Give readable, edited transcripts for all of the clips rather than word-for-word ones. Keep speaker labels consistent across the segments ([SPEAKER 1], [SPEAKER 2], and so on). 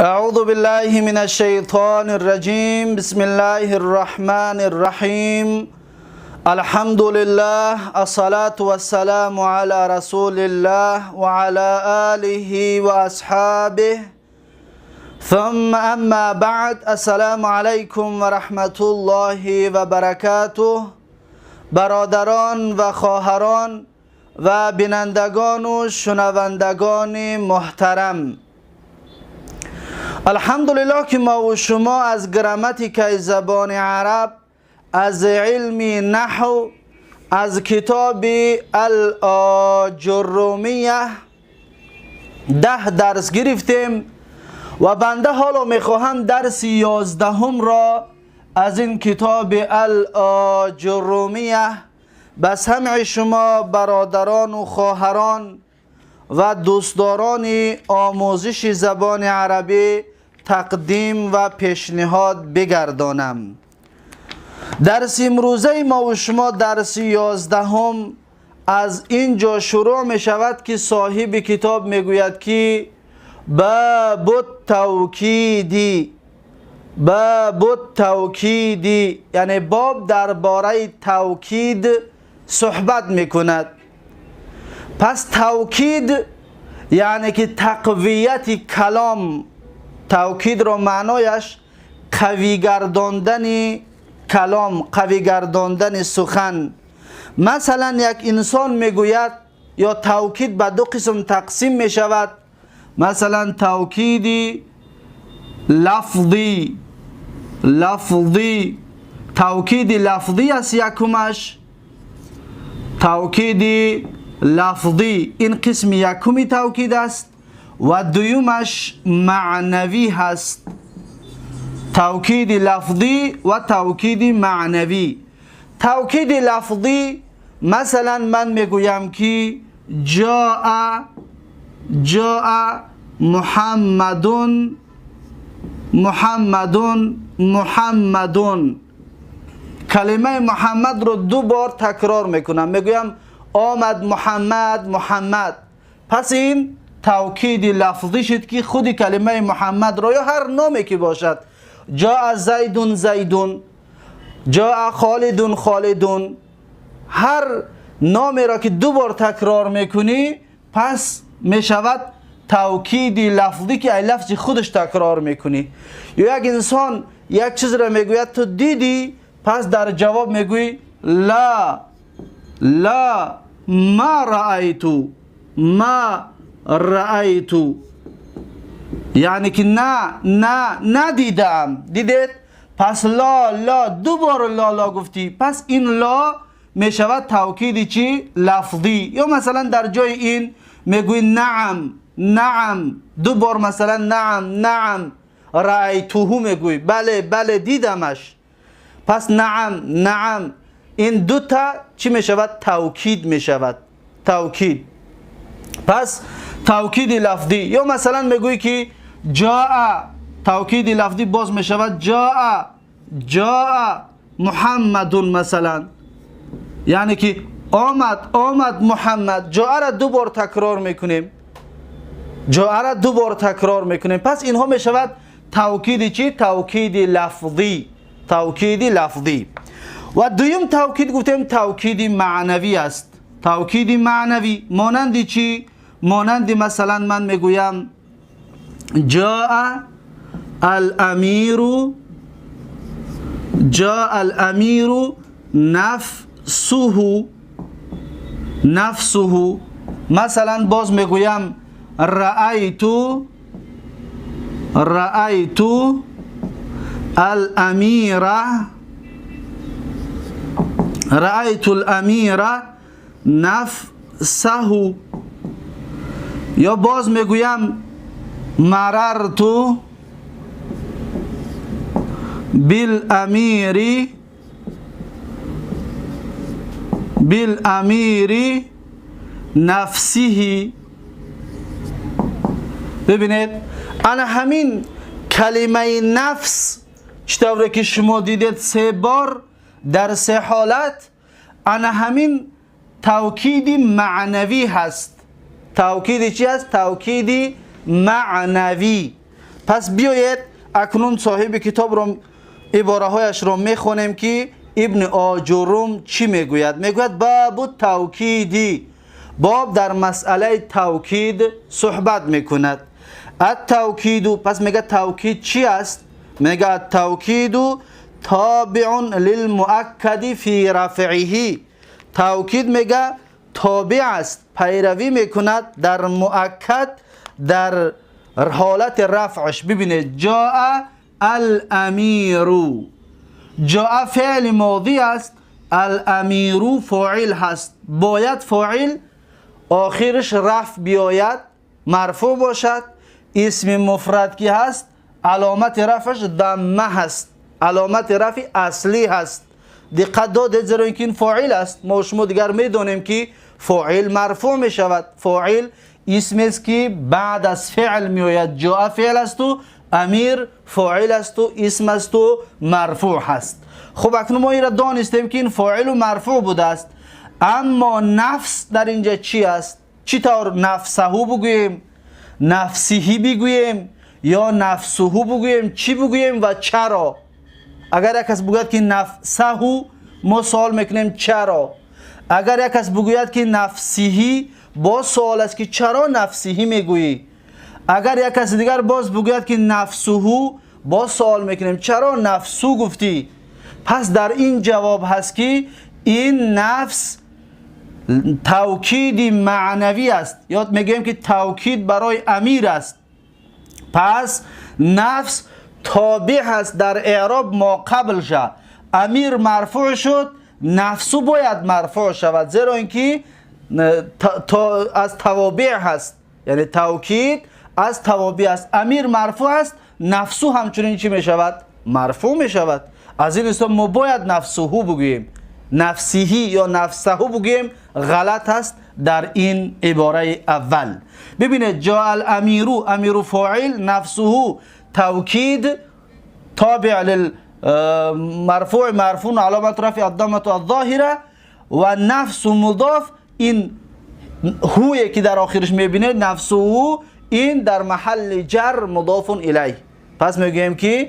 [SPEAKER 1] أعوذ بالله من الشيطان الرجيم. بسم الله الرحمن الرحيم. الحمد لله، الصلاة والسلام على رسول الله وعلى آله وأصحابه، ثم أما بعد. السلام عليكم ورحمة الله وبركاته. برادران و خواهران و بینندگان و شنوندگان محترم، الحمدلله که ما و شما از گراماتیکای زبان عرب، از علم نحو، از کتاب الآجرومیه 10 درس گرفتیم و بنده حالا میخواهم درس 11 را از این کتاب الآجرومیه به سمع شما برادران و خواهران و دوستداران آموزش زبان عربی تقدیم و پیشنهاد بگردانم. درس امروزه ما و شما، درس 11، از اینجا شروع می شود که صاحب کتاب می گوید که باب التوکید. باب التوکید یعنی باب درباره توکید صحبت می کند. پس توکید یعنی که تقویت کلام. توکید را معنایش قوی گرداندن کلام، قوی گرداندن سخن. مثلا یک انسان میگوید، یا توکید به دو قسم تقسیم می شود. مثلا توکید لفظی، لفظی، توکید لفظی است یکمش. توکید لفظی این قسم یکمی توکید است و دویمش معنوی هست. توکید لفظی و توکید معنوی. توکید لفظی مثلا من میگویم که جاء، جاء محمدون، محمدون، محمدون. کلمه محمد رو دو بار تکرار میکنم، میگویم آمد محمد، محمد. پس این توکید لفظی شد که خود کلمه محمد را یا هر نامی که باشد، جاء زیدون، زیدون، جاء خالدون، خالدون، هر نامی را که دو بار تکرار میکنی، پس میشود توکید لفظی که ای لفظ خودش تکرار میکنی. یا یک انسان یک چیز را میگوید تو دیدی، پس در جواب میگویی لا، لا، ما رأیت، ما رأیت، یعنی که نه، نه، ندیدم. دیدید؟ پس لا، لا، دو بار لا، لا گفتی، پس این لا میشود توکید چی؟ لفظی. یا مثلا در جای این میگوی نعم، نعم، دو بار مثلا نعم، نعم رأیته میگوی، بله، بله، دیدمش. پس نعم، نعم، این دو تا چی میشود؟ توکید میشود، توکید. پس توکید لفظی. یا مثلا میگویی که جاء، توکید لفظی باز میشود جاء، جاء محمد مثلا، یعنی که آمد، آمد محمد. جاء را دو بار تکرار میکنیم، جاء را دو بار تکرار میکنیم. پس اینها میشود توکید چی؟ توکید لفظی، توکید لفظی. و دویم توکید گفتیم توکید معنوی است. توکید معنوی مانند چی؟ مانند مثلا من میگویم جاء الامیر، جاء الامیر نفسه، نفسه. مثلا باز میگویم رأیت، رأیت الامیر، رأیت الامیر نفسه. یا باز میگویم مررت بالامیر، بالامیر نفسه. ببینید، انا همین کلمه نفس چطوره که شما دیدید سه بار در سه حالت، انا همین توکید معنوی هست. توکید چی هست؟ توکید معنوی. پس بیایید اکنون صاحب کتاب رو عباره هایش رو میخونیم که ابن آجروم چی میگوید. میگوید باب توکیدی، باب در مسئله توکید صحبت میکند. التوکید، پس میگه توکید چی است؟ میگه التوکید تابع للمؤکد فی رفعه. توکید میگه تابع است، پیروی میکند در مؤکد در حالت رفعش. ببینید جاء الامیر، جاء فعل ماضی است، الامیر فاعل هست، باید فاعل آخرش رفع بیاید، مرفوع باشد. اسم مفرد که هست علامت رفعش ضمه هست، علامت رفع اصلی هست. دقت دادید، زیرا اینکه این فاعل است، ما شما دیگر میدانیم که فاعل مرفوع می شود. فاعل اسم است که بعد از فعل می آید، جاء فعل است و امیر فاعل است و اسم است و مرفوع هست. خب اکنون ما این را دانستیم که این فاعل و مرفوع بوده است. اما نفس در اینجا چی است؟ چی طور نفسه بگوییم، نفسیهی بگوییم یا نفسه بگوییم، چی بگوییم و چرا؟ اگر یک کس بگوید که نفسه، ما سوال میکنیم چرا. اگر یک کس بگوید که نفسیهی، باز سوال است که چرا نفسیهی میگویی. اگر یک کس دیگر باز بگوید که نفسه، باز سوال میکنیم چرا نفسو گفتی. پس در این جواب هست که این نفس توکید معنوی است، یاد میگوییم که توکید برای امیر است. پس نفس تابع هست در اعراب ما قبل شد، امیر مرفوع شد، نفسو باید مرفوع شود، زیرا اینکه از توابع هست، یعنی توکید از توابع است. امیر مرفوع است، نفسو همچنین چی می شود؟ مرفوع می شود. از این حساب ما باید نفسهو بگوییم، نفسیهی یا نفسهو بگوییم غلط است در این عباره اول. ببینید جاء الامیرو، امیر فاعل، نفسه توکید تابع للمرفوع مرفوع علامت رفع الضمه الظاهره و نفس مضاف. این هوی که در آخرش میبینید نفسه، این در محل جر مضاف الیه. پس میگوییم که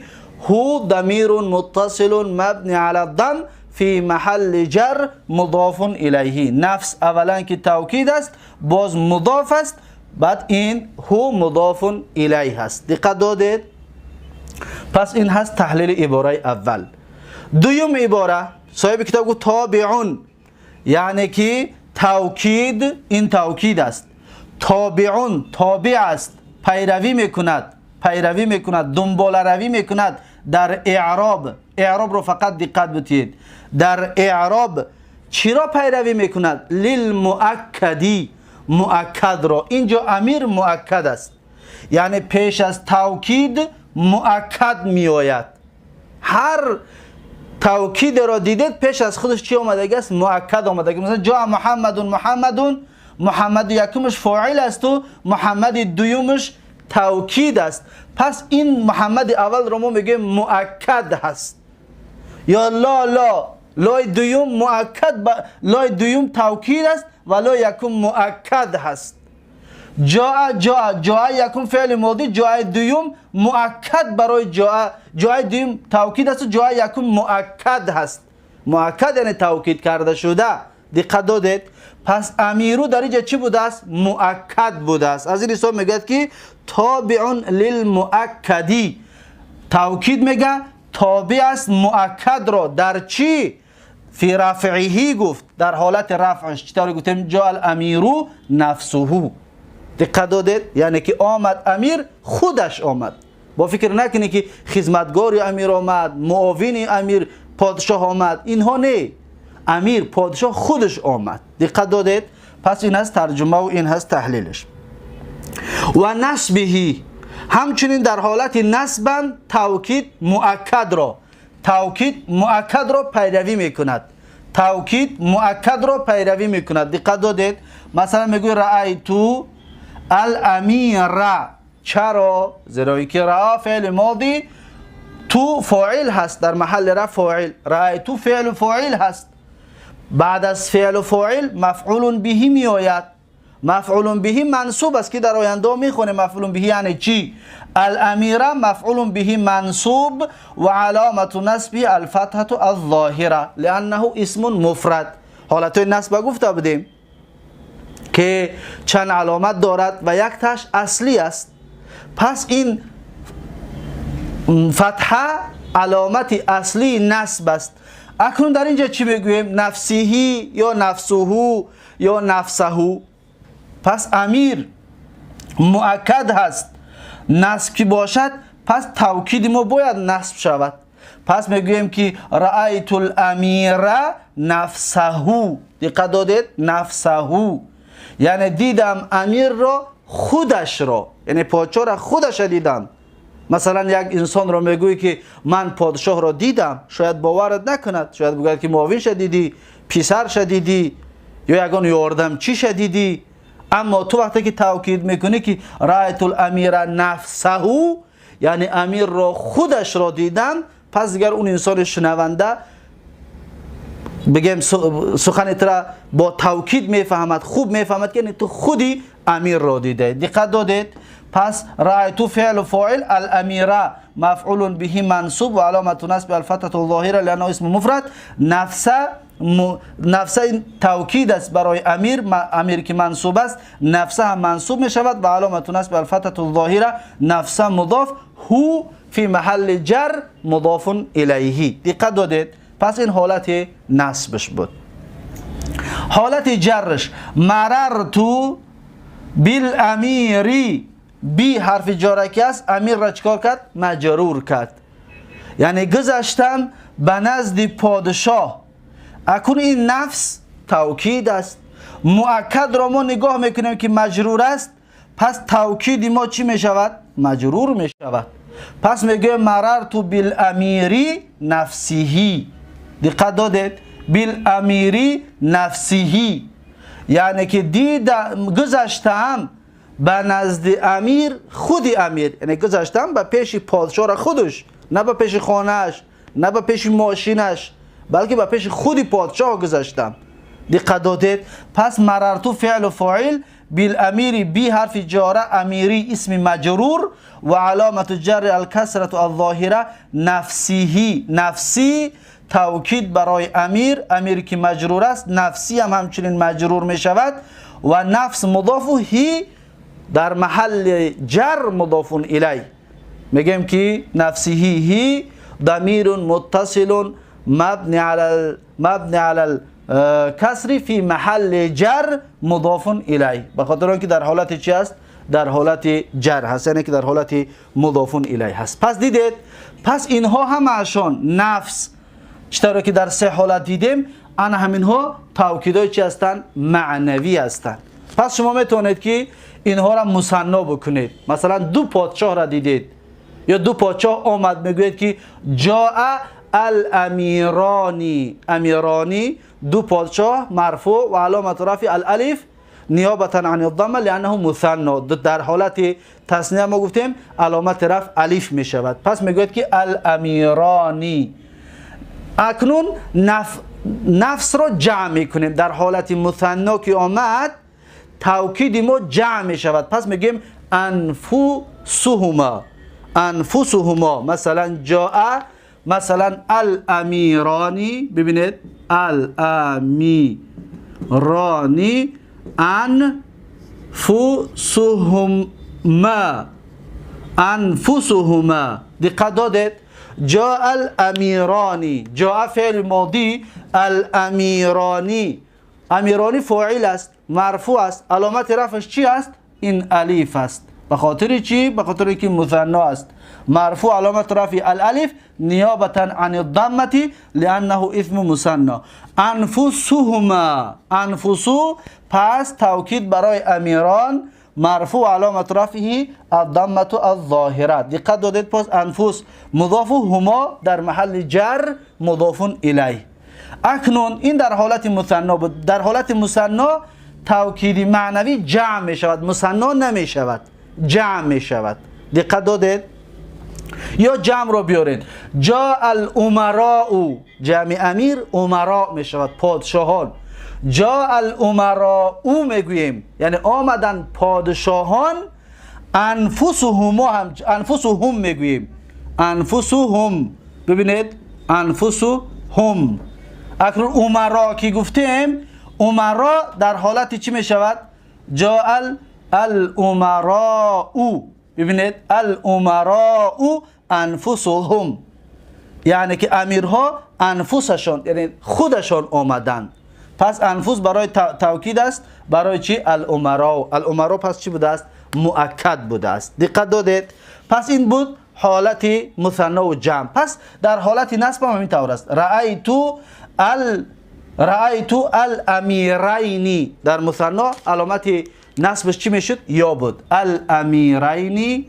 [SPEAKER 1] هو ضمیر متصل مبنی علی الضم فی محل جر مضاف الیه. نفس اولا که توکید است، باز مضاف است، بعد این هو مضاف الیه است. دقت دادید؟ پس این هست تحلیل عباره اول. دویم عباره صاحب کتاب گفت تابعون، یعنی که توکید، این توکید است. تابعون تابع است، پیروی میکند، پیروی میکند، دنبال روی میکند در اعراب. اعراب رو فقط دقت بدید، در اعراب چرا پیروی میکند؟ للمؤکدی، مؤکد را. اینجا امیر مؤکد است، یعنی پیش از توکید مؤکد میآید. هر توکید را دیدید پیش از خودش چی آمدگی است؟ مؤکد آمدگی. مثلا جاء محمد، محمد، محمد یکمش فاعل است و محمد دویمش توکید است. پس این محمد اول رو ما میگیم مؤکد هست. یا لا لا، لای دویم مؤکد، لای دویم توکید است و لای یکم مؤکد هست. جاء جاء، جاء یکم فعل ماضی، جاء دویم مؤکد برای جاء، جاء دویم توکید است و جاء یکم مؤکد هست. مؤکد یعنی توکید کرده شده. دقت دادید؟ پس امیرو در اینجا چی بوده است؟ مؤکد بوده است. از این حساب میگه که تابع للمؤکدی، توکید میگه تابع است مؤکد را در چی؟ فی رفعه گفت، در حالت رفعش. چطور گفتیم؟ جاء الامیرو نفسه. دقت دادید؟ یعنی که آمد امیر، خودش آمد. با فکر نکنی که خدمتگار امیر آمد، معاون امیر پادشاه آمد، اینها نه، امیر پادشاه خودش آمد. دقت دادید؟ پس این هست ترجمه و این هست تحلیلش. و نسبهی، همچنین در حالت نسبا توکید مؤکد را، توکید مؤکد را پیروی میکند، توکید مؤکد را پیروی میکند. دقت دادید؟ مثلا میگوی رأیتو الامیر. چرا؟ زیرا اینکه رأ فعل ماضی، تو فاعل هست، در محل رفع فاعل، رأیتو فعل فاعل هست، بعد از فعل فاعل مفعول به می آید. مفعول به منصوب است که در آینده میخونه مفعول به یعنی چی؟ الامیر مفعول به منصوب و علامت نصبه الفتحه الظاهره لانه اسم مفرد. حالت نصب گفته بودیم که چند علامت دارد و یک تاش اصلی است. پس این فتحه علامت اصلی نصب است. اکنون در اینجا چی میگوییم؟ نفسیهی یا نفسه یا نفسه. پس امیر مؤکد هست، نصب که باشد پس توکید ما باید نصب شود. پس میگوییم که رأیت الامیر نفسه. دقت دادید؟ نفسه یعنی دیدم امیر را، خودش را، یعنی پادشاه را خودش دیدم. مثلا یک انسان را میگویی که من پادشاه را دیدم، شاید باورت نکند، شاید بگوید که معاونش دیدی، پسرش دیدی، یا یگان یاردمچیش دیدی. اما تو وقتی که توکید میکنی که رأیت الامیر نفسه، یعنی امیر را خودش را دیدم، پس دیگر اون انسان شنونده بگیم سخنت را با توکید میفهمد، خوب میفهمد که تو خودی امیر را دیده. دقت دادید؟ پس رأیت فعل فاعل، الامیر مفعول به منصوب و علامت نصب الفتحه الظاهره لانه اسم مفرد. نفسه توکید است برای امیر، امیر که منصوب است نفسه هم منصوب می شود و علامت نصب الفتحه الظاهره نفسه مضاف، هو فی محل جر مضاف الیه. دقت دادید؟ پس این حالت نصبش بود. حالت جرش مررت بالامیری، بی حرف جارکی است، امیر را چکار کرد؟ مجرور کرد. یعنی گذشتم به نزد پادشاه. اکنون این نفس توکید است، مؤکد را ما نگاه میکنیم که مجرور است، پس توکید ما چی میشود؟ مجرور میشود. پس میگه مررت بالامیری نفسیهی. دقت دادید؟ بالامیری نفسیهی یعنی که دیدم، گذشتم به نزد امیر، خودی امیر، یعنی گذشتم به پیش پادشاه خودش، نه به پیش خانهش، نه به پیش ماشینش، بلکه به پیش خودی پادشاه گذشتم. دقت دادید؟ پس مررت فعل فاعل، بالامیر بی حرف جاره، امیری اسم مجرور و علامت جر الکسرة الظاهره نفسیهی. نفسی توکید برای امیر، امیر که مجرور است، نفسی هم همچنین مجرور می شود و نفس مضاف هی در محل جر مضاف الی. میگیم که نفسیهی هی ضمیر متصل مبنی علی الکسر فی محل جر مضاف الی، به خاطر اینکه در حالت چی است؟ در حالت جر هست، یعنی که در حالت مضاف الی هست. پس دیدید؟ پس اینها همه‌شان نفس چطور که در سه حالت دیدیم، ان همینها توکیدای چی هستند؟ معنوی هستند. پس شما میتونید که اینها را مثنا بکنید. مثلا دو پادشاه را دیدید یا دو پادشاه آمد، میگوید که جاء الامیرانی، امیرانی دو پادشاه مرفوع و علامت رفع الالف نیابتا عن الضمه لانه مثنا. در حالت تثنیه ما گفتیم علامت رفع الف می شود. پس میگوید که الامیرانی. اکنون نفس را جمع میکنیم. در حالت مثنا که آمد توکید ما جمع می شود. پس میگیم انفسهما، انفسهما. مثلا جاء، مثلا الامیرانی، ببینید الامیرانی انفسهما، انفسهما. دقت دادید؟ جاء الامیرانی، جاء فعل ماضی، الامیرانی، امیرانی فاعل است، مرفوع است، علامت رفعش چی است؟ این الیف است. به خاطر چی؟ به خاطر اینکه مثنا است. مرفوع علامت رفع الالف نیابتا عن الضمه لانه اسم مثنا. انفسهما، انفسو، پس توکید برای امیران، مرفوع علامت رفعه الضمه الظاهره. دقت دادید؟ پس انفس مضاف، هما در محل جر مضاف الیه. اکنون این در حالت مثنا بود. در حالت مثنا توکید معنوی جمع می شود، مثنا نمی شود، جمع می شود. دقت دادید؟ یا جمع رو بیارید. جاء الامراء، جمع امیر امراء می شود، پادشاهان. جاء الامراء میگوییم، یعنی آمدن پادشاهان. انفسهم هم انفسهم میگوییم، انفسهم. ببینید انفسهم. اکنون امرا که گفتیم، امرا در حالت چی میشود؟ جاء الامراء. ببینید الامراء انفسهم، یعنی که امیرها انفسشان، یعنی خودشان آمدند. پس انفس برای توکید است. برای چی؟ الامراء. الامراء پس چی بوده است؟ مؤکد بوده است. دقت دادید؟ پس این بود حالت مثنا و جمع. پس در حالت نصب هم همین طور است. رأیت الامیرین، در مثنا علامت نصبش چی میشد؟ یا بود. الامیرین،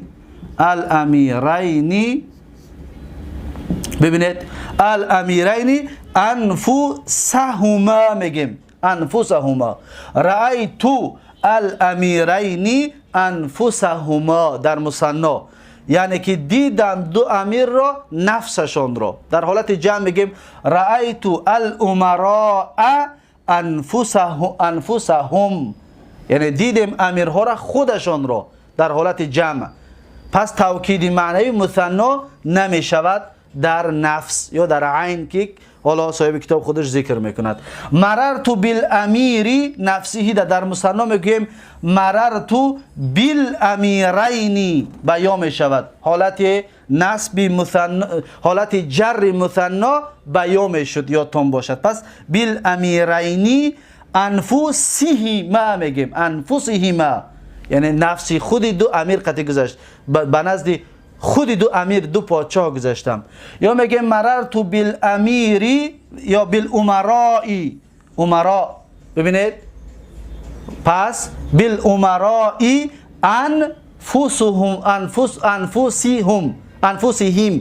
[SPEAKER 1] الامیرین. ببینید الامیرین انفسهما میگیم، انفسهما. رأیت الامیرین انفسهما در مثنا، یعنی که دیدم دو امیر را، نفسشان را. در حالت جمع میگیم رأیت الامراء انفسهم، یعنی دیدیم امیرها را، خودشان را، در حالت جمع. پس توکید معنوی مثنا نمی شود در نفس یا در عین که حالا صاحب کتاب خودش ذکر میکند. مررت بالامیری نفسه، در مثنا میگوییم مررت بالامیرین، بیان میشود حالت نصب مثنا، حالت جر مثنا بیان میشد، یادتان باشد. پس بالامیرین انفسهما میگیم، انفسهما، یعنی نفسی خود دو امیر قطعی گذشت، به نزد خود دو امیر، دو پادشاه گذشتم. یا میگه مررت بالامیری یا بالامرائی، امرا. ببینید پس بالامرائی انفسهم، انفس، انفسهم، انفسهم.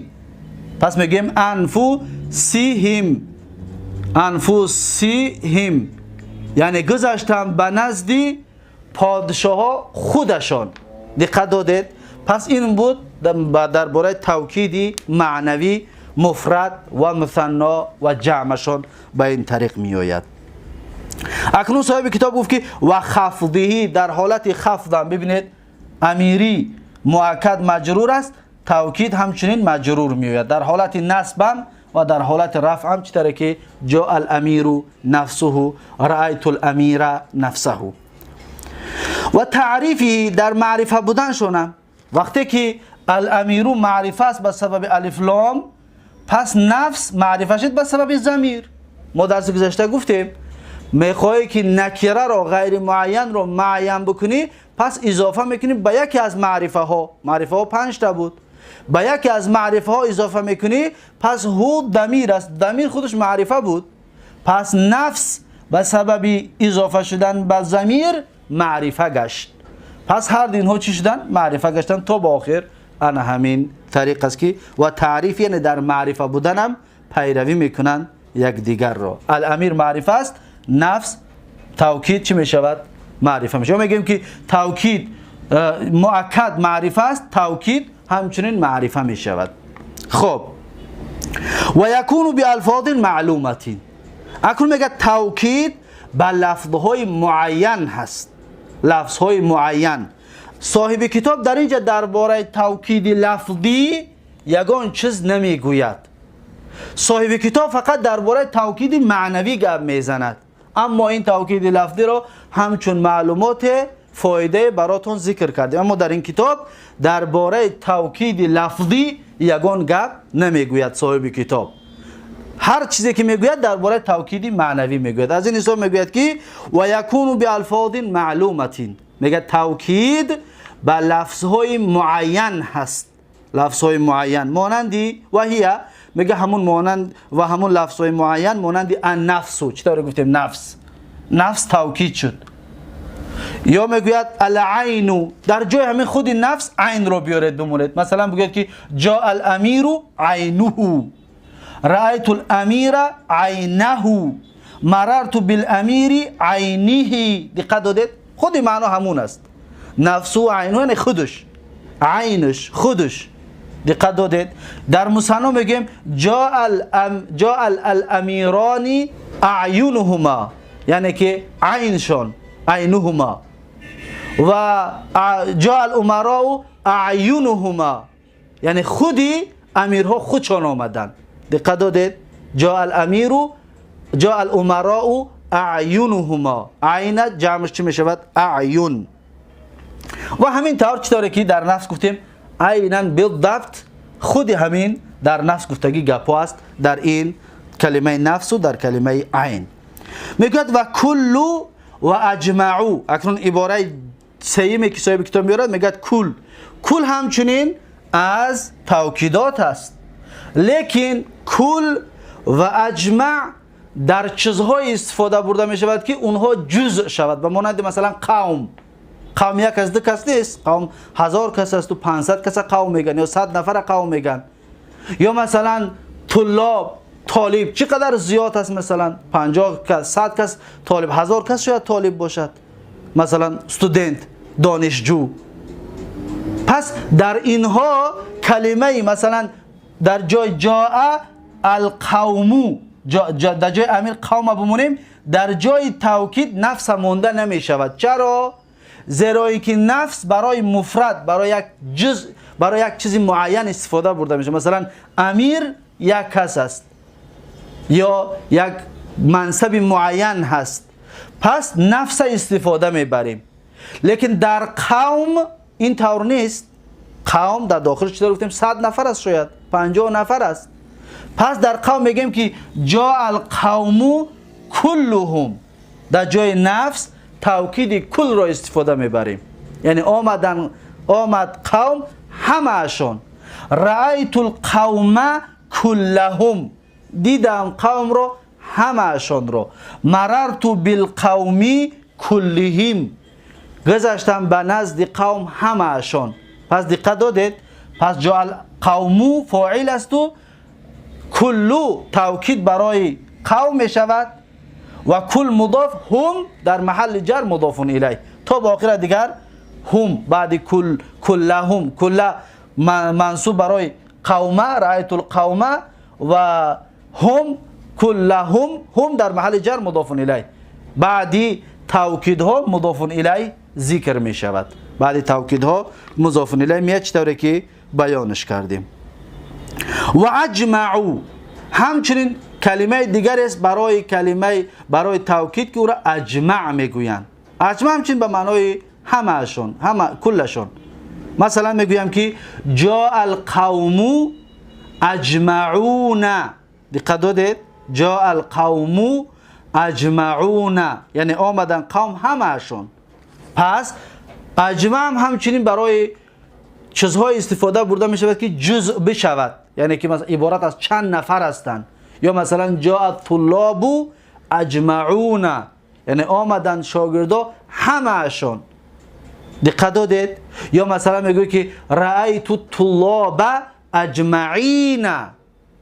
[SPEAKER 1] پس میگیم انفسهم، انفسهم، یعنی گذشتم به نزد پادشاه خودشان. دقت دادید؟ پس این بود درباره توکید معنوی مفرد و مثنا و جمعشان به این طریق می آید. اکنون صاحب کتاب گفت که و خفضه، در حالت خفض هم ببینید امیری مؤکد مجرور است، توکید همچنین مجرور می آید. در حالت نصب هم و در حالت رفع هم، چطوره که جاء الامیر نفسه، رأیت الامیر نفسه. و تعریفی در معرفه بودن شونم، وقتی که الامیر معرفه است به سبب الف لام، پس نفس معرفه شد به سبب ضمیر. ما درس گذشته گفتیم میخوای که نکره را، غیر معین رو معین بکنی، پس اضافه میکنی به یکی از معرفه ها. معرفه ها 5 تا بود، به یکی از معرفه ها اضافه میکنی، پس هو ضمیر است، ضمیر خودش معرفه بود، پس نفس به سبب اضافه شدن به ضمیر معرفه گشت. پس هر دو اینها چی شدن؟ معرفه گشتن تا به آخر. انا همین طریق است که و تعریف، یعنی در معرفه بودنم پیروی میکنن یکدیگر را. الامیر معرفه است، نفس توکید چی میشود؟ معرفه میشه. میگیم که توکید مؤکد معرفه است، توکید همچنین معرفه میشود. خب و یکون بالفاظ معلومه. اکنون میگه توکید به لفظهای معین هست، لفظهای معین. صاحب کتاب در اینجا درباره توکید لفظی یگان چیز نمیگوید. صاحب کتاب فقط درباره توکید معنوی گپ میزند، اما این توکید لفظی را همچون معلومات فایده براتون ذکر کردیم، اما در این کتاب درباره توکید لفظی یگان گپ نمیگوید صاحب کتاب. هر چیزی که میگوید درباره توکید معنوی میگوید. از این حساب میگوید که و یکون بالفاظ معلومه، میگه توکید به لفظهای معین هست، لفظهای معین مانندی و هی، میگه همون مانند و همون لفظهای معین مانند النفس. چطور گفتیم نفس، نفس توکید شد. یا میگوید العین، در جای همین خود نفس عین رو بیارید بمونید. مثلا بگوید که جاء الامیر عینه، رأیت الامیر عینه، مررت بالامیر عینه. دقت دادید؟ خود معنا همون است، نفس و عینه یعنی خودش، عینش خودش. دقت دادید؟ در مثنا میگیم جاء الامیران اعینهما، یعنی که عینشان، عینهما. و جاء الامراء اعینهما، یعنی خودی امیرها خودشان آمدن. دقت دادید؟ جاء الامیر، جاء الامراء اعینهما، عین جمعش چی میشود؟ اعین. و همین طور چطوره که در نفس گفتیم عینا بالضبط خود همین در نفس گفتگی گپو است در این کلمه نفس و در کلمه عین. میگوید و کلو و اجمعو. اکنون عباره سیمی که صاحب کتاب میارد میگوید کل. کل همچنین از توکیدات است، لیکن کل و اجمع در چیزهای استفاده برده می شود که اونها جزء شود، به مانند مثلا قوم. قوم یک از دو کس نیست، قوم 1000 کس است و 500 کس قوم میگن یا 100 نفر قوم میگن. یا مثلا طلاب، طالب چقدر زیاد است، مثلا 50 کس، 100 کس طالب، 1000 کس شاید طالب باشد، مثلا student، دانشجو. پس در اینها کلمه مثلا در جای جاء القوم، در جای امیر قوم بمونیم، در جای توکید نفس مونده نمی شود. چرا؟ زیرا اینکه نفس برای مفرد، برای یک جز، برای یک چیز معین استفاده برده میشه. مثلا امیر یک کس است یا یک منصب معین هست، پس نفس استفاده میبریم. لیکن در قوم این طور نیست. قوم در داخل چطور گفتیم 100 نفر است، شاید 50 نفر است. پس در قوم میگیم که جاء القوم کلهم، در جای نفس توکید کل را استفاده میبریم، یعنی آمدن، آمد قوم همه‌شان. رأیت القوم کلهم، دیدم قوم را همه‌شان را. مررت بالقوم کلهم، گذشتم به نزد قوم همه‌شان. پس دقت دادید؟ پس جاء القوم فاعل است و کلو توکید برای قوم می شود و کل مضاف، هم در محل جر مضاف الیه تا به آخر دیگر هم بعد کل، کلهم، کل منصوب برای قومه، رأیت القومه، و هم کلهم، هم در محل جر مضاف الیه. بعدی توکیدها مضاف الیه ذکر می شود، بعد توکیدها مضاف الیه میاد، چطوری که بیانش کردیم. و اجمعو همچنین کلمه دیگر است برای کلمه برای توکید که او را اجمع میگویند. اجمع همچنین به معنای همه‌شون، همه کلشون. مثلا میگویم که جاء القوم اجمعون. دقت دادید؟ جاء القوم اجمعون، یعنی آمدن قوم همه‌شون. پس اجمع هم همچنین برای چیزهای استفاده برده می شود که جزء بشود، یعنی که مثلا عبارت از چند نفر هستند. یا مثلا جاء الطلاب اجمعون، یعنی آمدن شاگردا همه‌شون. دقت دادید؟ یا مثلا میگوی که رأیت الطلاب اجمعین،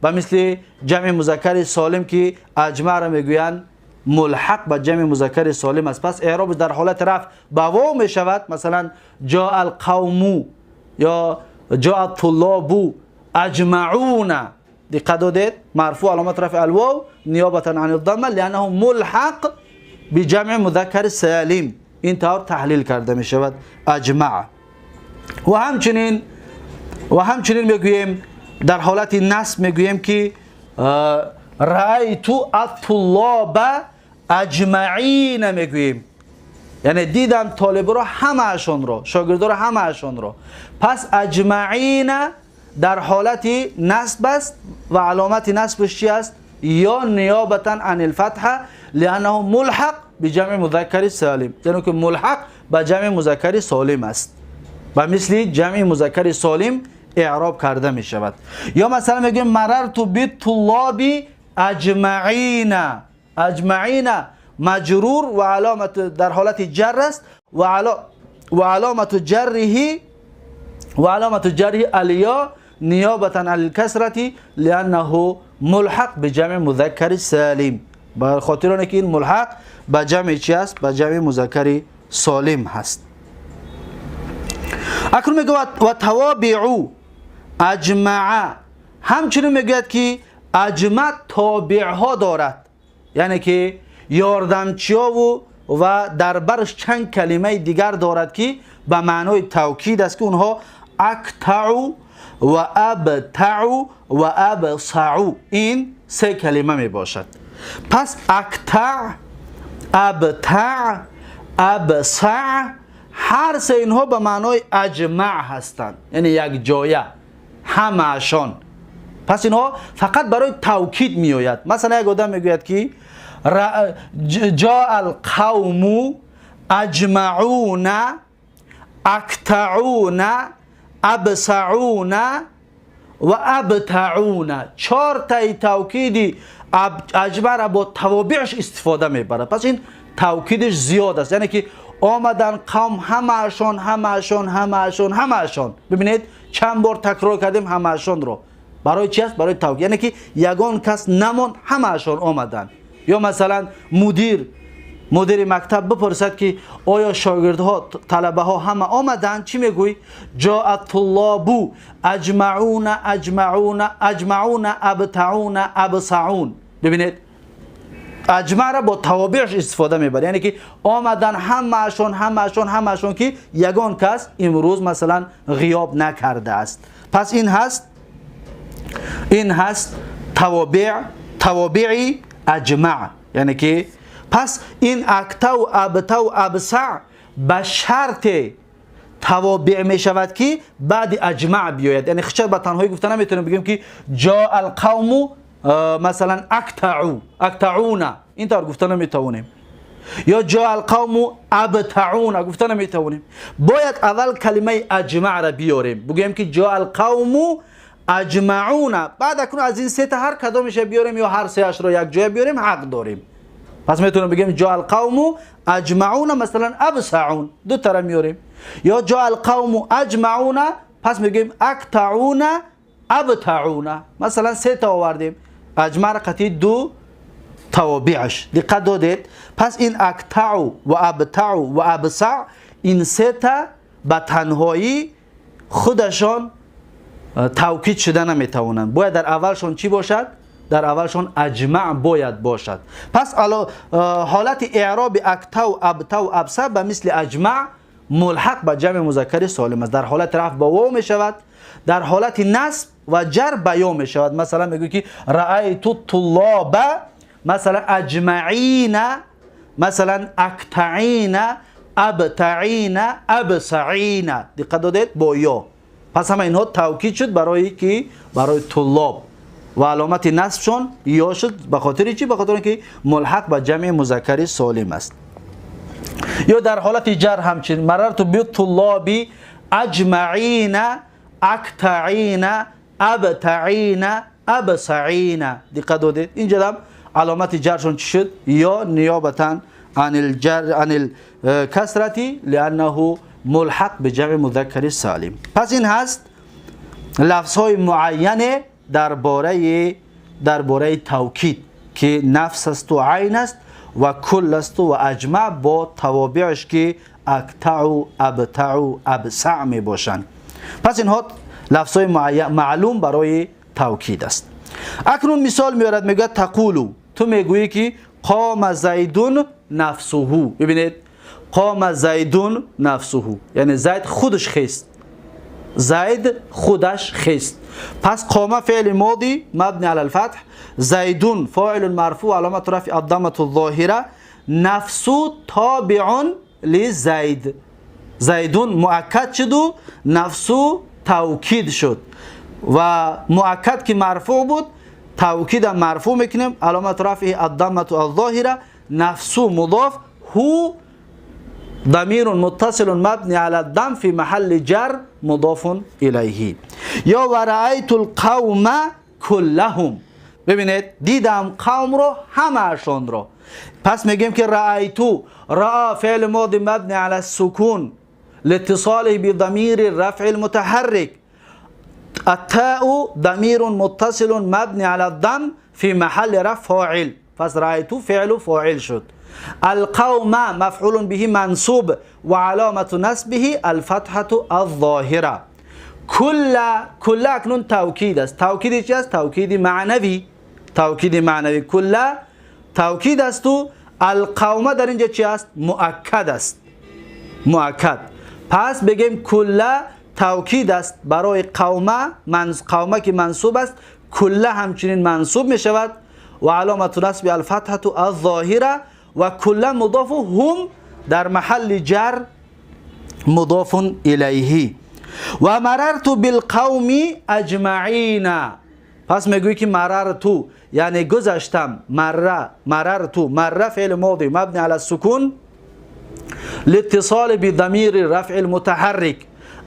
[SPEAKER 1] و مثل جمع مذکر سالم که اجمع را میگویند ملحق به جمع مذکر سالم است. پس اعراب در حالت رفع به واو می شود. مثلا جاء القوم یا جاء الطلاب اجمعون. دقت دادید؟ مرفوع علامت رفع الواو نیابتا عن الضمه لانه ملحق بجمع مذکر سالم. این طور تحلیل کرده می شود اجمع. و همچنین میگوییم در حالت نصب میگوییم که رأیت الطلاب اجمعین میگوییم، یعنی دیدم طالب را همه‌شون را، شاگرد را همه‌شون را. پس اجمعین در حالت نصب است و علامت نصبش چی است؟ یا نیابتا عن الفتحه لانه ملحق بجمع مذکر سالم، یعنی که ملحق به جمع مذکر سالم است و مثل جمع مذکر سالم اعراب کرده می شود. یا مثلا میگیم مررت بالطلاب اجمعین. اجمعین مجرور و علامت در حالت جر است و علامت جره و علامت جره الیا نیابتا عن الکسرة لانه ملحق بجمع مذکر سالم، به خاطر اینکه این ملحق به جمع چی است؟ به جمع مذکر سالم هست. اکنون میگه و توابع اجمع، همچنین میگوید که اجمع تابع ها دارد، یعنی که ёрдамчиёву ва дар бараш чанд калимаи дигар дорад ки ба маънои тавкид аст, ки онҳо актау ва абтау ва абсау, ин се калима мебошад. Пас актаъ, абтаъ, абсаъ ҳар се инҳо ба маънои аҷмаъ ҳастанд, яъне якҷоя, ҳамаашон. Пас инҳо фақат барои тавкид меояд. Масалан, як одам мегӯяд ки ҷоа алқавму аҷмауна актауна абсауна ва абтауна. Чортаи тавкиди аҷмаъра бо тавобиъш истифода мебарад. Пас ин тавкидиш зиёд аст, яъне ки омадан қавм ҳамаашон, ҳамаашон, ҳамаашон, ҳамаашон. Бибинед, чанд бор такрор кардем ҳамаашонро. Барои чи аст? Барои тавкид, яъне ки ягон кас намонд, ҳамаашон омаданд. Ё масалан, мудири мактаб бипурсад ки оё шогирдҳо, талабаҳо ҳама омаданд, чӣ мегӯй? Ҷоа туллобу аҷмауна, аҷмауна, аҷмауна, абтауна, абсаун. Бибинед, аҷмаъра бо тавобиъш истифода мебарад, яъне ки омадан ҳамаашон, ҳамаашон, ҳамаашон, ки ягон кас имрӯз масалан ғиёб накардааст. Пас ин ҳаст тавобиъи аҷмаъ, яъне ки пас ин актау, абтау, абсаъ ба шарте тавобиъ мешавад, ки баъди аҷмаъ биёяд. Яъне хича ба танҳоӣ гуфта наметавонем, бигӯем ки ҷоа алқавму масалан актау, актауна, ин тавр гуфта наметавонем, ё ҷоа алқавму абтауна гуфта наметавонем. Бояд аввал калимаи аҷмаъра биёрем, бигӯем ки ҷоа алқавму аҷмауна. Баъд акнун аз ин сета ҳар кадомеша биёрем ё ҳар сеашро якҷоя биёрем, ҳақ дорем. Пас метавонем бигӯем ҷоа алқавму аҷмауна, масалан, абсаун, ду тара меёрем, ё ҷоа алқавму аҷмауна, пас мегӯем актауна, абтауна, масалан, сета овардем аҷмаъра қатъи ду тавобиаш. Диққат додед? Пас ин актау ва абтау ва абсаъ, ин сета ба танҳоӣ худашон тавкид шуда наметавонанд. Бояд дар аввалшон чӣ бошад? Дар аввалшон аҷмаъ бояд бошад. Пас ҳолати эъроби актау, абтау, абсаъ ба мисли аҷмаъ мулҳақ ба ҷамъи музаккари солим аст. Дар ҳолати рафъ ба вов мешавад, дар ҳолати насб ва ҷар ба ё мешавад. Масалан, мегӯй ки раайту туллоба, масалан, аҷмаина, масалан, актаина, абтаина, абсаина. Диққат додед? Бо ё. Пас ҳама инҳо тавкид шуд барои ки барои туллоб ва аломати насбшон ё шуд. Ба хотири чӣ? Ба хотире ки мулҳақ ба ҷамъи музаккари солим аст. Ё дар ҳолати ҷар ҳамчунин марарту битуллоби аҷмаина, актаина, абтаина, абсаина. Диққат додед? Инҷадам аломати ҷаршон чӣ шуд? Ё, ниёбатан анил касрати лианнаҳу мулҳақ биҷамъи музаккари салим. Пас ин ҳаст лафзҳои муайяне дар бораи тавкид, ки нафс асту айн аст ва кул асту ва аҷмаъ бо тавобиаш, ки актау, абтау, абсаъ мебошанд. Пас инҳо лафзҳои маълум барои тавкид аст. Акнун мисол меорад, мегӯяд: тақулу, ту мегӯӣ ки қома зайдун нафсуҳу. Бибинед, қома зайдун нафсуҳу, яъне Зайд худаш хест, Зайд худаш хест. Пас қома феъли моди мабни ала лфатҳ, зайдун фоилун марфӯъ, аломату рафъи аддамату зоҳира, нафсу тобиун ли зайд. Зайдун муаккад шуду нафсу тавкид шуд ва муаккад ки марфӯъ буд, тавкида марфӯъ мекунем, аломату рафъи аддамату алзоҳира, нафсу мудоф, ҳу ضمير متصل مبني على الضم في محل جر مضاف إليه. یا و رأيت القوم كلهم. ببینید، دیدم قوم رو، همه‌شون رو. پس میگیم که رأيت، رأى فعل ماضي مبني على السكون لاتصاله بضمير الرفع المتحرك، التاء ضمير متصل مبني على الضم في محل رفع فاعل. پس رأيت فعل فاعل شد. القوم مفعول به منصوب وعلامة نصبه الفتحة الظاهرة. كل، كل اکنون توکید است. توکید چی است؟ توکید معنوی. توکید معنوی. کل توکید است و القوم در اینجا چی است؟ مؤکد است، مؤکد. پس بگیم کل توکید است برای قومه، قومه که منصوب است، کل همچنین منصوب می شود و علامت نصب الفتحه الظاهره و کل مضاف هم در محل جر مضاف الیه. و مررت بالقوم اجمعین. پس میگویی که مررت یعنی گذشتم، مره، مررت، مره فعل ماضی مبنی علی السکون لاتصال بضمیر رفع المتحرك،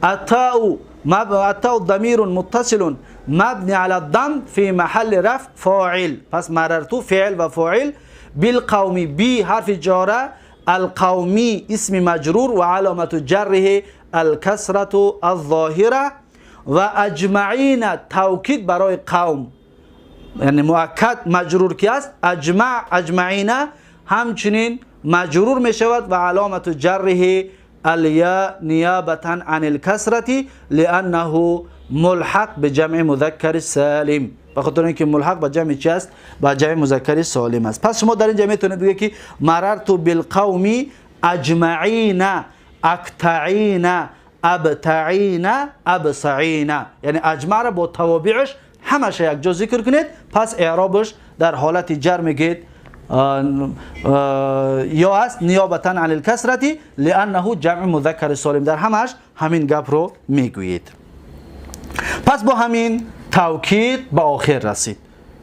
[SPEAKER 1] التاء التاء ضمیر متصل مبنی علی الضم فی محل رفع فاعل. پس مررت فعل و فاعل، بالقوم بی حرف جاره، القومی اسم مجرور و علامت جره الکسرة الظاهره و اجمعین توکید برای قوم، یعنی مؤکد مجرور کی است؟ اجمع، اجمعین همچنین مجرور می شود و علامت جره الیا نیابتا عن الکسرة لانه ملحق به جمع مذکر سالم، به خاطر اینکه ملحق به جمع چی است؟ به جمع مذکر سالم است. پس شما در اینجا میتونید بگید که مررت بالقوم اجمعین اکتعین ابتعین ابسعین، یعنی اجمع را با توابعش همش یک جا ذکر کنید. پس اعرابش در حالت جر میگید یا است نیابتا عن الکسرة لانه جمع مذکر سالم، در همش همین گپ رو میگویید. پس با همین توکید به آخر رسید،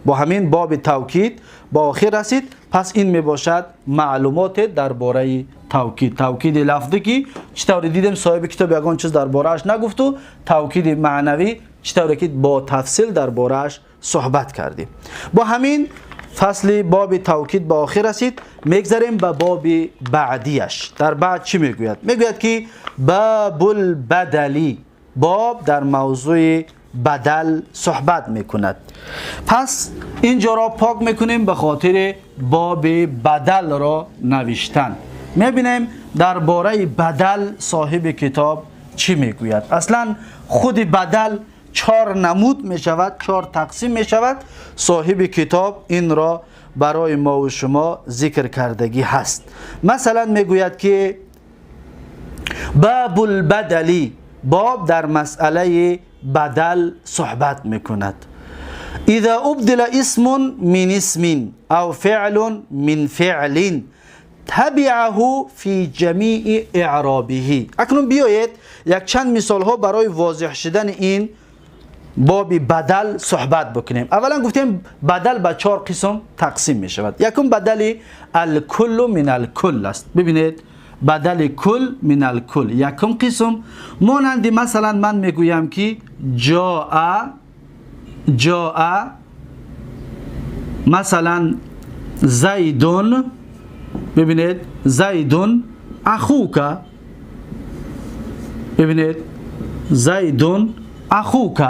[SPEAKER 1] با همین باب توکید به آخر رسید. پس این میباشد معلومات درباره توکید. توکید لفظی که چطوری دیدیم صاحب کتاب یگان چیز درباره‌اش نگفت و توکید معنوی چطوری که با تفصیل درباره‌اش صحبت کردیم. با همین فصل باب توکید به آخر رسید. میگذریم به باب بعدیش. در بعد چی میگوید؟ میگوید که باب البدلی، باب در موضوع بدل صحبت میکند. پس اینجا را پاک میکنیم به خاطر باب بدل را نوشتن. میبینیم درباره بدل صاحب کتاب چی میگوید. اصلا خود بدل 4 نمود میشود، 4 تقسیم میشود. صاحب کتاب این را برای ما و شما ذکر کردگی هست. مثلا میگوید که باب البدلی، باب در مسئله بدل صحبت میکند. اذا ابدل اسم من اسم او فعل من فعل تبعه فی جمیع اعرابه. اکنون بیایید یک چند مثال ها برای واضح شدن این باب بدل صحبت بکنیم. اولا گفتیم بدل به 4 قسم تقسیم می شود. یکم بدل الکل من الکل است. ببینید بدل کل من الکل یکم قسم، مانند مثلا من میگویم که جاء، جاء مثلا زیدون، ببینید زیدون اخوک، ببینید زیدون اخوک.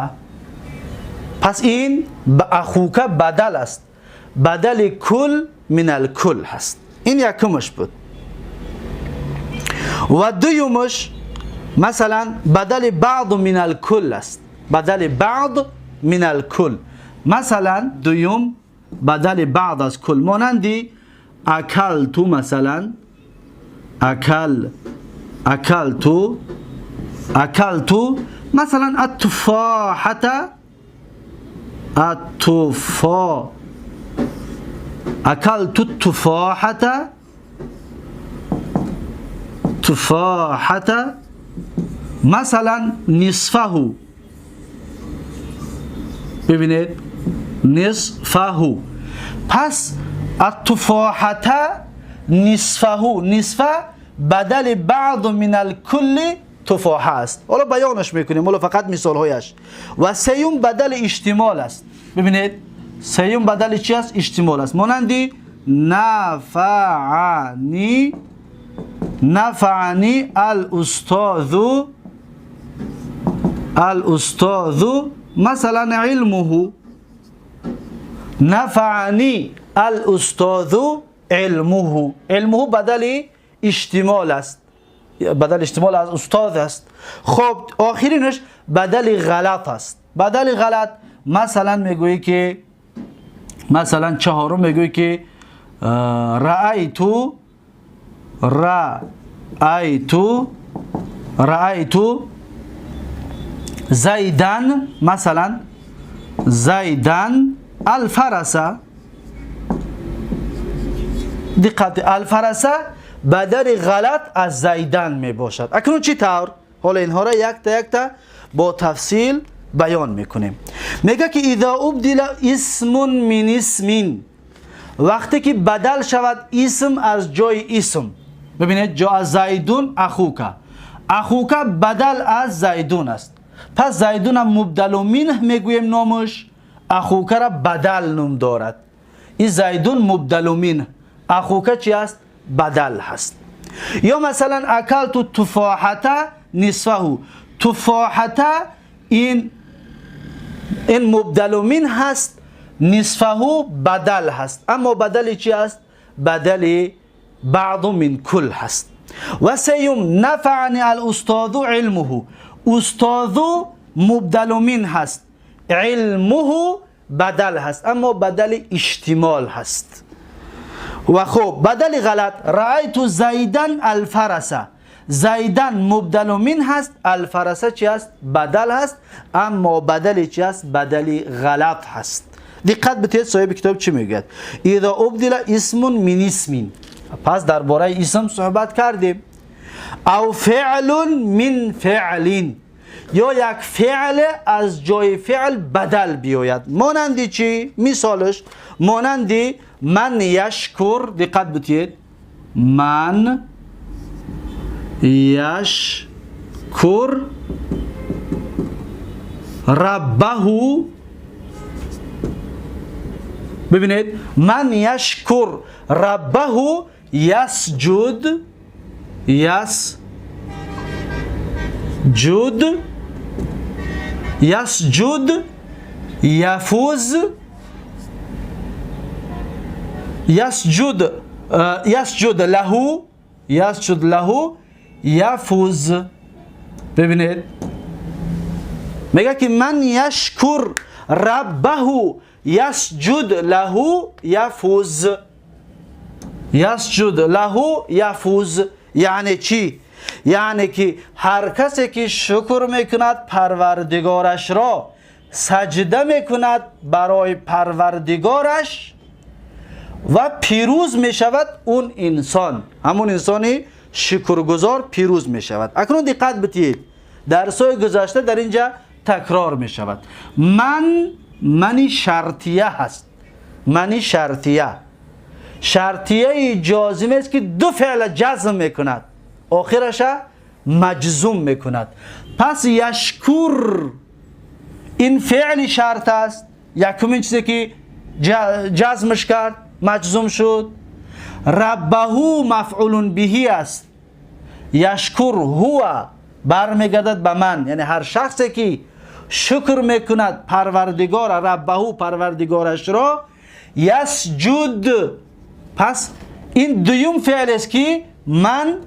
[SPEAKER 1] پس این اخوک بدل است، بدل کل من الکل هست. این یکمش بود. و دویمش مثلا بدل بعض من الکل است، بدل بعض من الکل. مثلا دویم بدل بعض از کل، مانندی اکلتو، مثلا اکل، اکلتو، اکلتو مثلا التفاحة، التفا، اکلت التفاحة، تفاحة مثلا نصفه. ببینید نصفه. پس التفاحة نصفه، نصفه بدل بعض من الکل تفاحه است. حالا بیانش میکنیم، حالا فقط مثال هایش. و سیوم بدل اشتمال است. ببینید سیوم بدل چی است؟ اشتمال است. مانندی نفعنی، نفعنی الاستاذ، الاستاذ مثلا علمه، نفعنی الاستاذ علمه. علمه بدل اشتمال است، بدل اشتمال از استاد است. خب آخرینش بدل غلط است. بدل غلط مثلا میگویی که مثلا چهارم میگویی که رأيت رأيت رأيت زيدا مثلا زيدا الفرس. دقت، الفرس بدل غلط از زیدن می باشد. اکنون چی طور؟ حالا اینها را یک تا یک تا با تفصیل بیان میکنیم. میگه که اذا ابدل اسم من اسم، وقتی که بدل شود اسم از جای اسم. ببینید جا زیدون اخوک، اخوک بدل از زیدون است. پس زیدون هم مبدل منه میگوییم نامش، اخوک را بدل نام دارد. این زیدون مبدل منه، اخوک چی است؟ بدل هست. یا مثلا اکلت تفاحة نصفه، تفاحة این مبدل من هست، نصفه بدل هست، اما بدل چی است؟ بدل بعض من کل هست. و سیوم نفعنی الاستاذ علمه، استاذ مبدل من هست، علمه بدل هست، اما بدل اشتمال هست. و خب بدل غلط رأیت زیدن الفرس، زیدن مبدل من هست، الفرس چی هست؟ بدل هست، اما بدل چی هست؟ بدل غلط هست. دقت بدهید صاحب کتاب چی میگوید؟ اذا ابدل اسم من اسم، پس درباره اسم صحبت کردیم. او فعل من فعل، یا یک فعل از جای فعل بدل بیاید. مانند چی؟ مثالش مانند من یشکر. دقت بدهید، من یشکر ربه. ببینید من یشکر ربه یسجد، یسجد، یسجد یفوز، یسجد، یسجد له، یسجد له یفوز. ببینید میگه که من یشکر ربه یسجد له یفوز، یسجد له یفوز. یعنی چی؟ یعنی که هر کسی که شکر میکند پروردگارش را، سجده میکند برای پروردگارش و پیروز میشود، اون انسان، همون انسانی شکرگزار پیروز میشود. اکنون دقت بدهید، درسای گذشته در اینجا تکرار میشود. من شرطیه هست، من شرطیه، شرطیه جازمه است که دو فعل جزم میکند، آخرش مجزوم میکند. پس یشکر این فعل شرط است، یکمین چیزی که جزمش کرد مجزوم شد. ربه مفعول بهی است، یشکر هو برمیگردد به من، یعنی هر شخصی که شکر میکند پروردگار، ربه پروردگارش را، یسجد. پس این دوم فعل است که من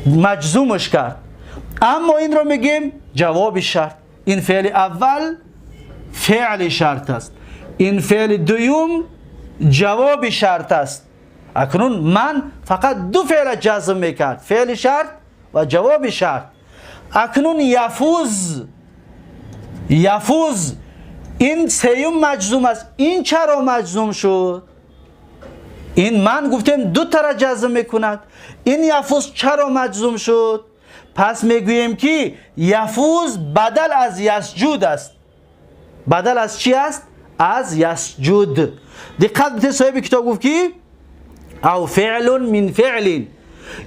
[SPEAKER 1] مجزومش کرد، اما این رو میگیم جواب شرط. این فعل اول فعل شرط است، این فعل دوم جواب شرط است. اکنون من فقط دو فعل جزم میکرد، فعل شرط و جواب شرط. اکنون یفوز، یفوز این سیوم مجزوم است. این چرا مجزوم شد؟ این من گفتیم دو تا جزم میکند، این یفوز چرا مجزوم شد؟ پس میگوییم که یفوز بدل از یسجود است. بدل از چی است؟ از یسجود. دقت بده، صاحب کتاب گفت که او فعل من فعل،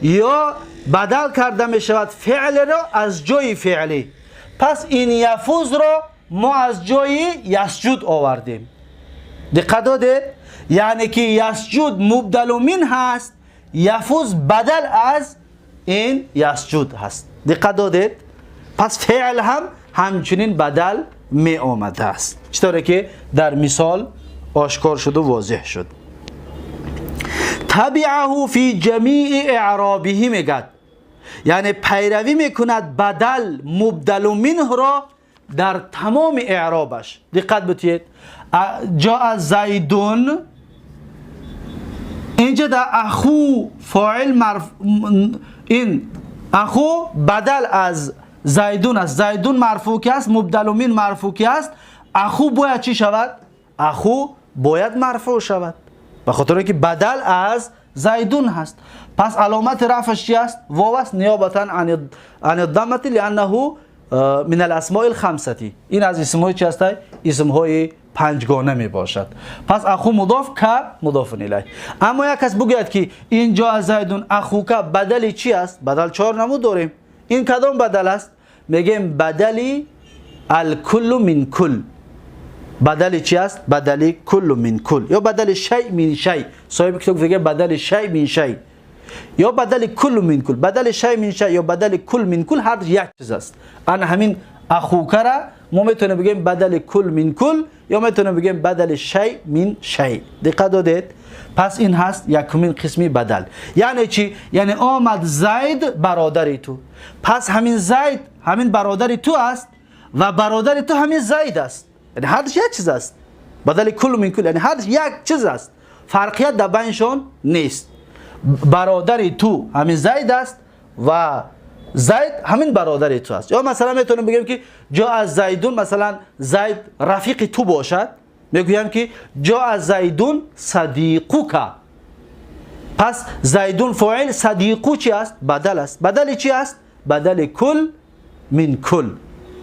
[SPEAKER 1] یا بدل کرده می شود فعل را از جای فعلی. پس این یفوز را ما از جای یسجود آوردیم. دقت داده؟ یعنی که یسجود مبدل من هست، یفوز بدل از این یسجود هست. دقت دادید؟ پس فعل هم همچنین بدل می آمده است، چطوره که در مثال آشکار شد و واضح شد. تبعه فی جمیع اعرابه میگد، یعنی پیروی میکند بدل مبدل منه را در تمام اعرابش. دقت بتید، جاء زیدون، اینجا در اخو فاعل این اخو بدل از زیدون است. زیدون مرفوع که است، مبدل من مرفوع که است، اخو باید چی شود؟ اخو باید مرفوع شود، به خاطر که بدل از زیدون هست. پس علامت رفعش چی است؟ واو است، نیابتا عن الضمه لانه من الاسماء الخمسه. این از اسمهای چی است؟ اسمهای پنجگانه می باشد. پس اخو مضاف که مضاف الیه. اما یک کس بگوید که اینجا از زیدون اخو که بدل چی است؟ بدل چهار نمود داریم. این کدام بدل است؟ میگیم بدلی الکل من کل. بدل چی است؟ بدل کل من کل یا بدل شیء من شیء. صاحب کتاب میگه بدل شیء من شیء یا بدل کل من کل. بدل شیء من شیء یا بدل کل من کل هر یک چیز است. انا همین اخوک را ما میتونیم بگیم بدل کل من کل یا میتونیم بگیم بدل شیء من شیء. دقت دادید؟ پس این هست یکمین قسمی بدل. یعنی چی؟ یعنی آمد زید برادر تو. پس همین زید همین برادر تو است و برادر تو همین زید است. یعنی هر یک چیز است. بدل کل من کل یعنی هر یک چیز است. فرقیت در بینشون نیست. برادر تو همین زید است و زید همین برادر تو است. یا مثلا میتونیم بگیم که جاء زیدون، مثلا زید رفیق تو باشد، میگویم که جاء زیدون صدیقک. پس زیدون فاعل، صدیقو چی است؟ بدل است. بدل چی است؟ بدل کل من کل.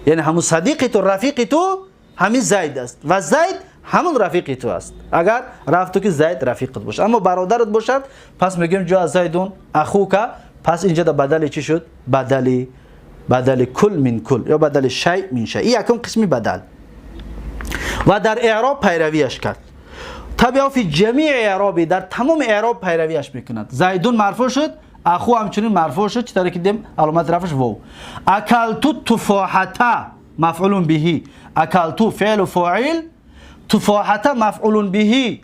[SPEAKER 1] یعنی همون صدیق تو، رفیق تو همین زید است و زید همون رفیق تو است. اگر رفت تو که زید رفیقت باشه، اما برادرت باشد پس میگیم جاء زیدون اخوک. پس اینجا در بدل چی شد؟ بدل کل من کل یا بدل شیء من شیء. این یکم قسمی بدل و در اعراب پیرویش کرد. طبعا فی جمیع اعرابی، در تمام اعراب پیرویش میکند. زیدون مرفوع شد، اخو همچنین مرفوع شد، چطوری که دیدیم علامت رفعش واو. اکلتو تفاحته مفعول به، اکلتو فعل و فاعل، تفاحته مفعول به،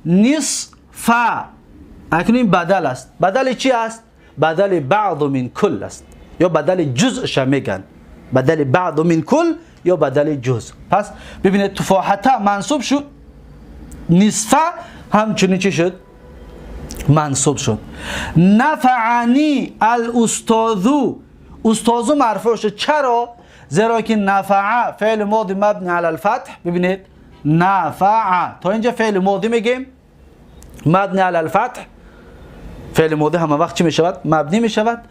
[SPEAKER 1] نصف. اکنون این بدل است. بدل چی است؟ بدل بعض من کل است یا بدل جزء میگن. بدل بعض من کل یا بدل جزء. پس ببینید تفاحته منصوب شد، نصفه همچنین چی شد؟ منصوب شد. نفعنی الاستاذ، استاذ مرفوع شد. چرا؟ زیرا که نفع فعل ماضی مبنی علی الفتح. ببینید نفع تا اینجا فعل ماضی میگیم مبنی علی الفتح. فعل ماضی همه وقت چی میشود؟ مبنی میشود.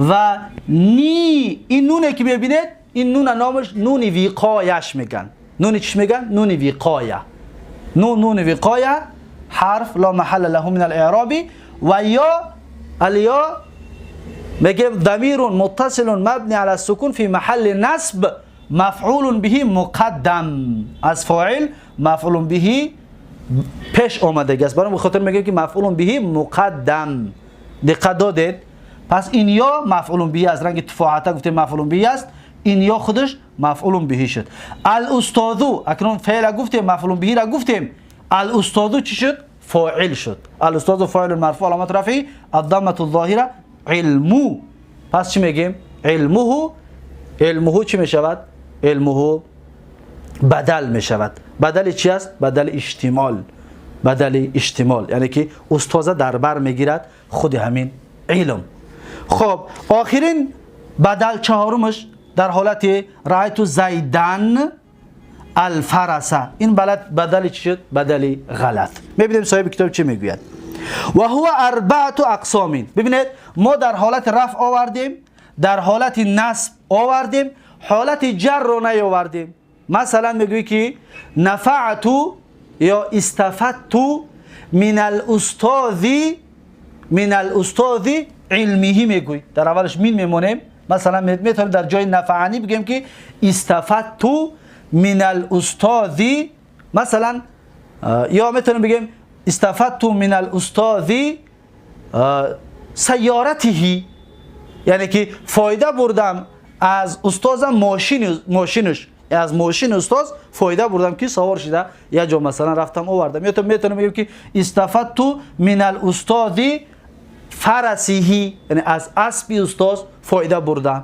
[SPEAKER 1] و نی، این نونه که ببینید این نون نامش نون وقایش میگن. نون چی میگن؟ نون وقایه. نون وقایه حرف لا محل له من الاعراب و یا الیا میگیم ضمیر متصل مبنی علی السکون فی محل نصب مفعول به مقدم. از فاعل مفعول به پیش آمده است. برای خاطر میگیم که مفعول به مقدم. دقت دادید؟ پس این یا مفعول به از رنگ تفاعته گفتیم مفعول به است، این یا خودش مفعول به شد. الاستاذ اکنون فعل گفتیم، مفعول به را گفتیم. الاستاذ چی شد؟ فاعل شد. الاستاذ فاعل مرفوع علامت رفعی الضمه الظاهره علمو. پس چی میگیم؟ علمه. علمه چی میشود؟ علمه بدل میشود. بدل چی است؟ بدل اشتمال. بدل اشتمال یعنی که استاد در بر میگیرد خود همین علم. خب آخرین بدل چهارمش در حالت رأیت زیدن الفرسه. این بدل چی شد؟ بدل غلط. میبینیم صاحب کتاب چی میگوید. و هو اربعه اقسام. ببینید ما در حالت رفع آوردیم، در حالت نصب آوردیم، حالت جر رو نیاوردیم. مثلا میگویی که نفعت یا استفدت من الاستاذ، من الاستاذ علمه میگویی. در اولش من میمونیم. مثلا میتونیم در جای نفعنی بگیم که استفدت من الاستاذ مثلا، یا میتونیم بگیم استفدت من الاستاذ سیارته، یعنی که فایده بردم از استادم ماشینش، از ماشین استاد فایده بردم که سوار شده یا جا مثلا رفتم آوردم. یا تو میتونم بگم که استفدت من الاستاذ فرسه، یعنی از اسب استاد فایده بردم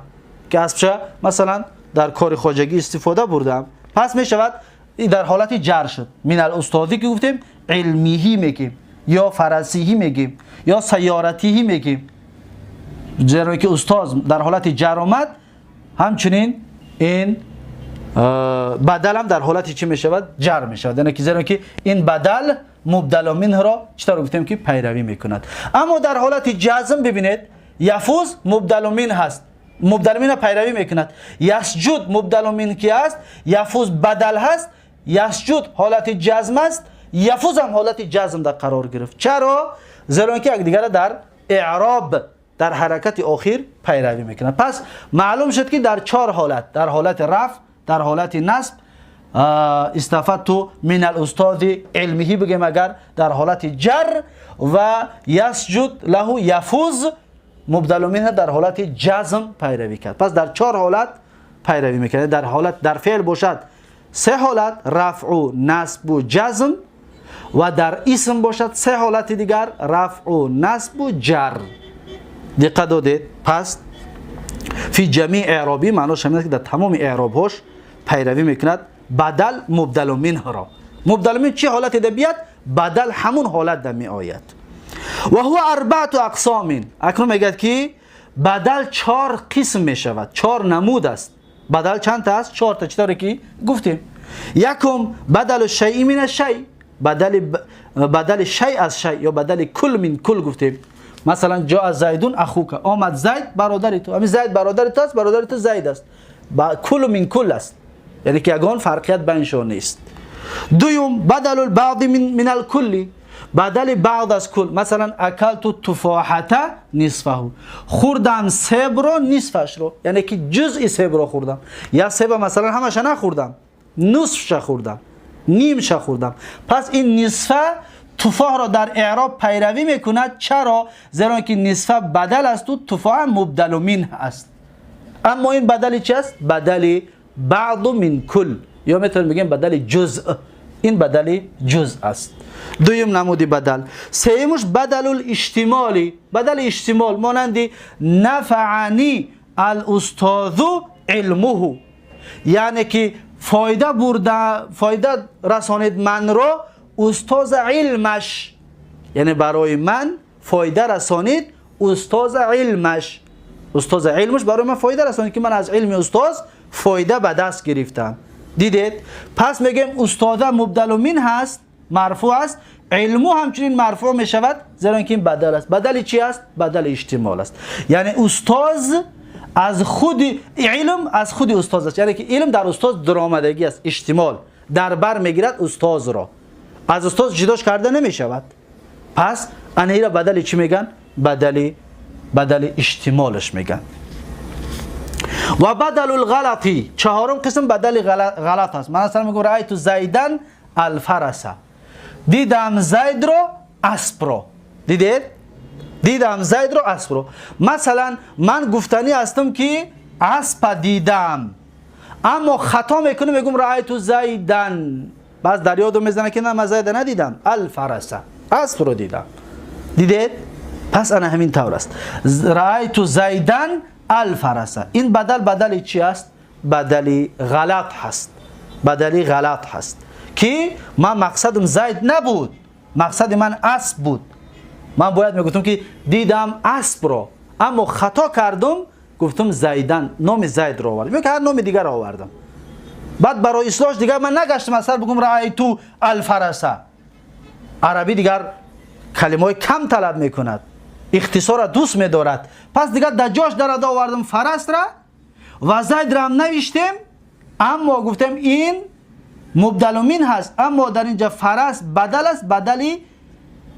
[SPEAKER 1] که اسبش مثلا در کار خواجگی استفاده بردم. پس میشود در حالت جر شد. من الاستاذی که گفتیم علمیهی میگیم، یا فرسیهی میگیم یا سیارتیهی میگیم. زیرا که استاد در حالت جر آمد، همچنین این بدل هم در حالت چی میشود؟ جر میشود. یعنی که زیرا که این بدل مبدل منه را چطور گفتیم که پیروی میکند. اما در حالت جزم ببینید، یفوز مبدل منه هست، مبدل منه پیروی میکند. یسجد مبدل منه کی است؟ یفوز بدل هست، یسجد حالت جزم است، یفوز هم حالت جزم در قرار گرفت. چرا؟ زیرا که یک دیگر در اعراب در حرکت آخر پیروی میکند. پس معلوم شد که در چهار حالت، در حالت رفع، در حالت نصب، استفدت من الاستاذ علمه بگیم اگر در حالت جر، و یسجد له یفوز مبدل منه در حالت جزم پیروی کرد. پس در چهار حالت پیروی میکند. در حالت در فعل باشد سه حالت، رفع و نصب و جزم، و در اسم باشد سه حالت دیگر، رفع و نصب و جر. دقت دادید؟ پس فی جمیع اعرابی معناش همین است که در تمام اعرابهاش پیروی میکند بدل مبدل منه را. مبدل منه چه حالت در بیاد، بدل همون حالت در می آید. و هو اربعة اقسام. اکنون میگد که بدل چهار قسم میشود، چهار نمود است. بدل چند تا است؟ چهار تا. چطوری که گفتیم؟ یکم بدل الشیء من الشیء، بدل شیء از شیء یا بدل کل من کل گفتیم. مثلا جاء زیدون اخوک، آمد زید برادر تو. همین زید برادر تو است، برادر تو زید است، با کل من کل است، یعنی که یگان فرقیت بینشون نیست. دوم بدل البعض من الکل، بدل بعض از کل. مثلا اکلت تفاحة نصفه، خوردم سیب رو نصفش رو، یعنی که جزء سیب رو خوردم، یا سیب مثلا همش نخوردم، نصفش خوردم، نیمش خوردم. پس این نصفه تفاح را در اعراب پیروی میکند. چرا؟ زیرا که نصفه بدل است و تفاح مبدل منه است. اما این بدل چی است؟ بدل بعض من کل، یا میتونیم بگیم بدل جزء. این بدل جزء است. دویم نمود بدل. سیمش بدل الاشتمالی، بدل اشتمال مانند نفعنی الاستاذ علمه، یعنی که فایده برده، فایده رسانید من را استاد علمش، یعنی برای من فایده رسانید استاد علمش، استاد علمش برای من فایده رسانید که من از علم استاد فایده به دست گرفتم. دیدید؟ پس میگیم استاد مبدل من هست، مرفوع است، علمو همچنین مرفوع میشود، زیرا که این بدل است. بدل چی است؟ بدل اشتمال است. یعنی استاد از خود علم، از خود استاد است، یعنی که علم در استاد درآمدگی است، اشتمال در بر میگیرد استاد را، از استاد جداش کرده نمیشود. پس انهی را بدل چی میگن؟ بدل اشتمالش میگن. و بدل الغلطی، چهارم قسم بدل غلط است. من اصلا میگم رأیت زیدن الفرس، دیدم زید رو اسب رو. دیدید؟ دیدم زید رو اسب رو. مثلا من گفتنی هستم که اسب دیدم، اما خطا میکنم میگم رأیت زیدن، باز در یادم میزنه که نه من زید ندیدم، الفرس اسب رو دیدم. دیدید؟ پس انا همین طور است. رأیت زیدن الفرس، این بدل بدل چی است؟ بدل غلط هست. بدل غلط هست که من مقصدم زید نبود، مقصد من اسب بود. من باید میگفتم که دیدم اسب رو، اما خطا کردم گفتم زیدن، نام زید رو آوردم یا که هر نام دیگر آوردم. بعد برای اصلاحش دیگر من نگشتم اصلا بگم رأیت الفرس. عربی دیگر کلمه کم طلب میکند، اختصار را دوست میدارد. پس دیگر در جاش در آوردم فرس را و زید را هم نوشتیم، اما گفتم این مبدل من هست، اما در اینجا فرس بدل است، بدلی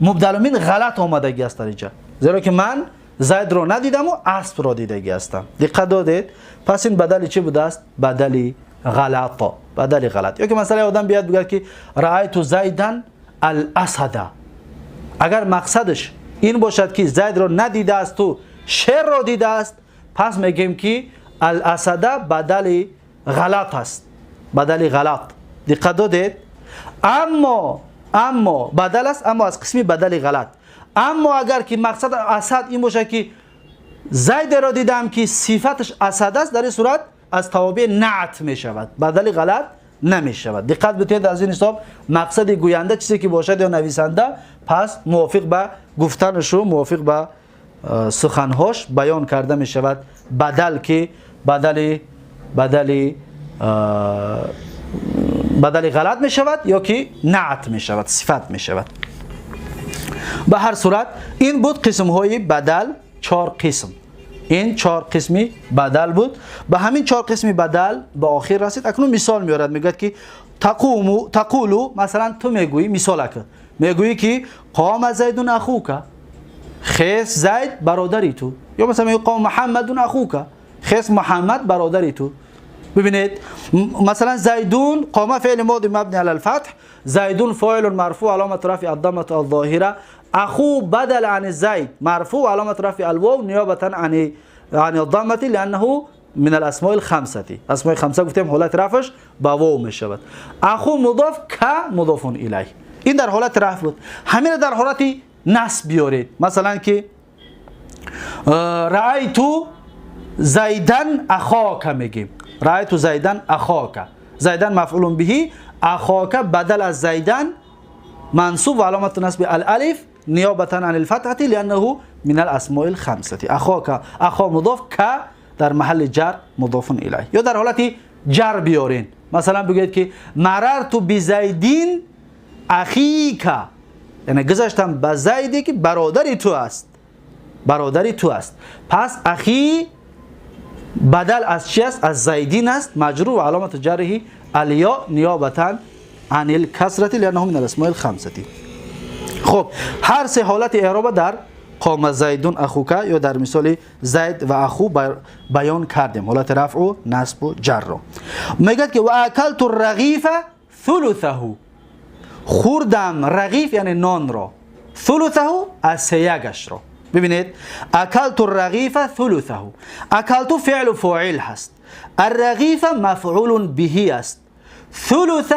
[SPEAKER 1] مبدل من غلط آمدگی است در اینجا، زیرا که من زید رو ندیدم و اسب را دیدگی هستم. دقت دادید؟ پس این بدل چی بوده است؟ بدل غلط، بدل غلط. یا که مثلا آدم بیاد بگه که رأیت زیدن الاسد، اگر مقصدش این باشد که زید را ندیده است و شیر را دیده است، پس میگیم که الاسد بدل غلط است، بدل غلط. دقت دادید؟ اما بدل است، اما از قسمی بدل غلط. اما اگر که مقصد اسد این باشه که زید را دیدم که صفتش اسد است، در این صورت از توابع نعت می شود، بدل غلط نمی شود. دقت بتید از این حساب مقصد گوینده چیزی که باشد یا نویسنده، پس موافق به گفتنش و موافق به سخنهاش بیان کرده می شود. بدل که بدل بدل بدل غلط می شود یا که نعت می شود، صفت می شود. به هر صورت این بود قسم های بدل، 4 قسم. این 4 قسمی بدل بود. به همین 4 قسمی بدل به آخر رسید. اکنون مثال میارد، میگوید که تقومو تقولو، مثلا تو میگویی، مثال که میگویی که قام زید اخوک، خیس زید برادری تو، یا مثلا میگویی قام محمد اخوک، خیس محمد برادری تو. ببینید مثلا زیدون قام فعل ماضی مبنی علی الفتح، زیدون فاعل مرفوع علامت رفع الضمه الظاهره، اخو بدل عن زید مرفوع علامت رفع الواو نیابتا عن الضمه لانه من الاسماء الخمسه. اسماء خمسه گفتیم حالت رفعش با واو می شود. اخو مضاف ک مضاف الیه، این در حالت رفع بود. همین در حالت نصب بیارید، مثلا که رأیت زیدن اخاک میگیم، رأیت زیدن اخاک، زیدن مفعول به، اخاک بدل از زیدن منصوب و علامت نصب الالف نیابتا عن الفتحه لانه من الاسماء الخمسه. اخاک، اخا مضاف، ک در محل جر مضاف الیه. یا در حالت جر بیارین، مثلا بگید که مررت بزیدین اخیک، یعنی گذشتم به زیدی که برادری تو است، برادری تو است. پس اخی بدل از چی است؟ از زیدین است، مجرور و علامت جره الیا نیابتا عن الکسرة لانه من الاسماء الخمسه. خب هر سه حالت اعراب در قام زیدون اخوک یا در مثال زید و اخو بیان کردیم، حالت رفع و نصب و جر رو. میگه که و اکلت الرغیف ثلثه، خوردم رغیف یعنی نان را، ثلثه از سه یکش را. ببینید اکلت الرغیف ثلثه، اکلت فعل فاعل هست، الرغیف مفعول به است، ثلث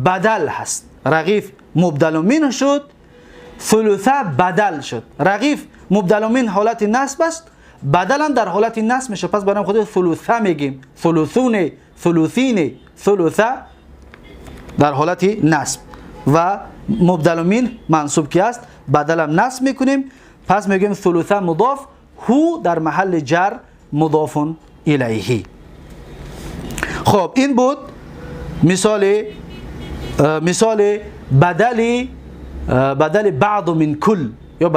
[SPEAKER 1] بدل هست، رغیف مبدل منه شد، ثلث بدل شد. رغیف مبدل من حالت نصب است، بدل هم در حالت نصب میشه، پس برام خود ثلث میگیم، ثلثون، ثلثین، ثلث در حالت نصب و مبدل من منصوب کی است، بدل هم نصب میکنیم، پس میگیم ثلث مضاف، هو در محل جر مضاف الیه. خب این بود مثال بدل بدل بعض من کل یا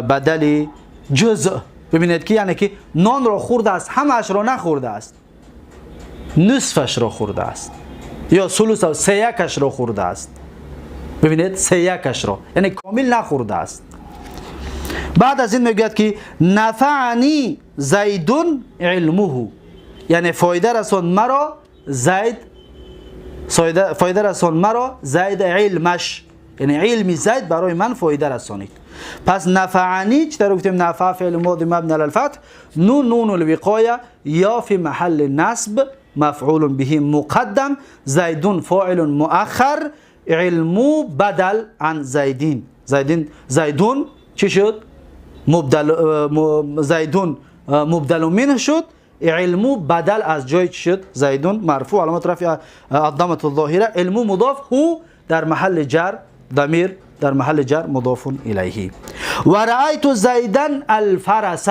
[SPEAKER 1] بدل جزء. ببینید که یعنی که نان را خورده است، همش را نخورده است، نصفش را خورده است یا ثلث و سه یکش را خورده است. ببینید سه یکش را، یعنی کامل نخورده است. بعد از این میگوید که نفعنی زیدون علمه، یعنی فایده رسان مرا زید، فایده رسان مرا زید علمش، یعنی علمی زید برای من فایده رسانید. پس نفعنی چطور گفتیم؟ نفع فعل ماضی مبنی علی الفتح، نون نون الوقایه یا فی محل نصب مفعول به مقدم، زیدون فاعل مؤخر، علمو بدل عن زیدین، زیدین زیدون چی شد؟ مبدل، زیدون مبدل منه شد، علمو بدل از جای چی شد؟ زیدون مرفوع علامت رفع الضمه الظاهره، علمو مضاف، هو در محل جر ضمیر در محل جر مضاف الیه. و رأیت زیدا الفرس،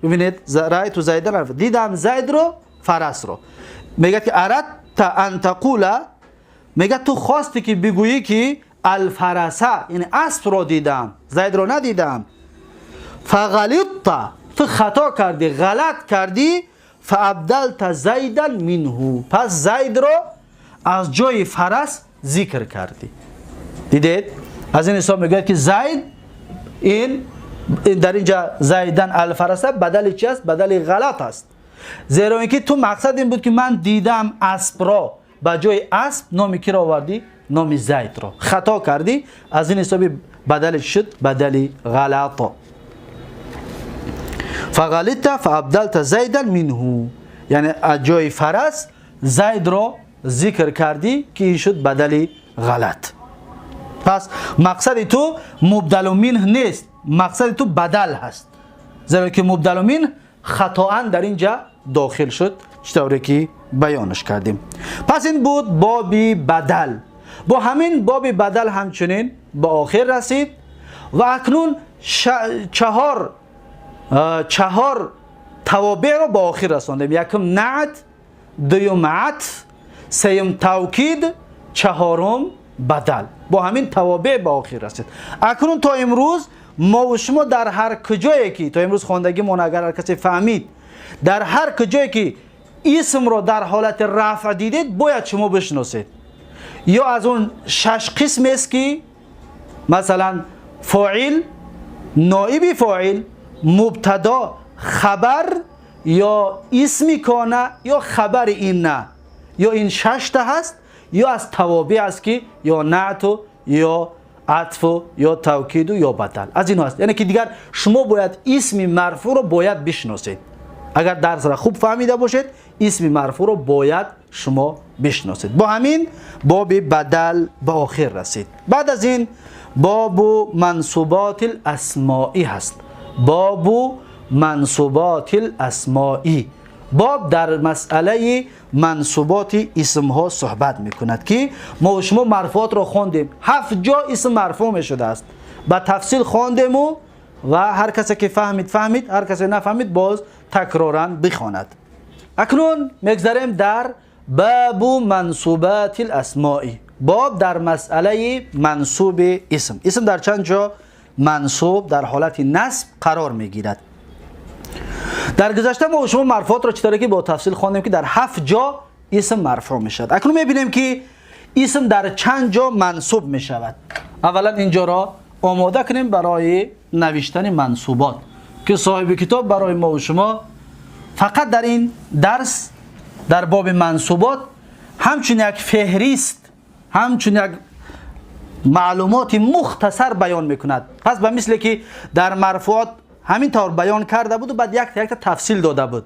[SPEAKER 1] ببینید رأیت زیدا الفرس، دیدم زید رو، فرس رو. میگه که اردت ان تقول، میگه تو خواستی که بگویی که الفرس یعنی اسب رو دیدم، زید رو ندیدم. فغلطت، تو خطا کردی، غلط کردی، فابدلت زیدا منه، پس زید رو از جای فرس ذکر کردی. دیدید؟ از این حساب میگوید که زید این در اینجا زیدن الفرس بدل چی است؟ بدل غلط است. زیرا اینکه تو مقصد این بود که من دیدم اسب را، به جای اسب نام کی را آوردی؟ نام زید را. خطا کردی، از این حساب بدل شد بدل غلط. فغلطت فابدلت زیدا منه، یعنی از جای فرس زید را ذکر کردی که این شد بدل غلط. پس مقصد تو مبدل منه نیست، مقصد تو بدل هست، زیرا که مبدل منه خطاً در اینجا داخل شد، چطوری که بیانش کردیم. پس این بود بابی بدل. با همین باب بدل همچنین به آخر رسید و اکنون چهار توابع رو به آخر رساندیم. یکم نعت، دوم عطف، سوم توکید، چهارم بدل. با همین توابع به آخر رسید. اکنون تا امروز ما و شما در هر کجایی که تا امروز خواندگیمون اگر هر کسی فهمید، در هر کجایی که اسم رو در حالت رفع دیدید باید شما بشناسید. یا از اون شش قسم است که مثلا فاعل، نائب فاعل، مبتدا، خبر یا اسم کانه یا خبر این نه، یا این شش تا هست یا از توابع است که یا نعت یا عطف یا توکید یا بدل، از اینها است. یعنی که دیگر شما باید اسم مرفوع رو باید بشناسید. اگر درس را خوب فهمیده باشید اسم مرفوع رو باید شما بشناسید. با همین باب بدل به آخر رسید. بعد از این باب منصوبات الاسمائی هست. باب منصوبات الاسمائی، باب در مسئله منصوبات اسم ها صحبت میکند که ما و شما مرفوعات را خواندیم. 7 جا اسم مرفوع می شده است، به تفصیل خواندیم و هر کسی که فهمید فهمید، هر کسی نفهمید باز تکرارا بخواند. اکنون میگذریم در باب منصوبات الاسمائی، باب در مسئله منصوب اسم. اسم در چند جا منصوب در حالت نصب قرار میگیرد. در گذشته ما و شما مرفوعات را چطوری که با تفصیل خواندیم که در 7 جا اسم مرفوع میشود. اکنون میبینیم که اسم در چند جا منصوب میشود. اولا اینجا را آماده کنیم برای نوشتن منصوبات که صاحب کتاب برای ما و شما فقط در این درس در باب منصوبات همچون یک فهرست، همچون یک معلومات مختصر بیان میکند. پس به مثل که در مرفوعات همین طور بیان کرده بود و بعد یک تا یک تفصیل داده بود،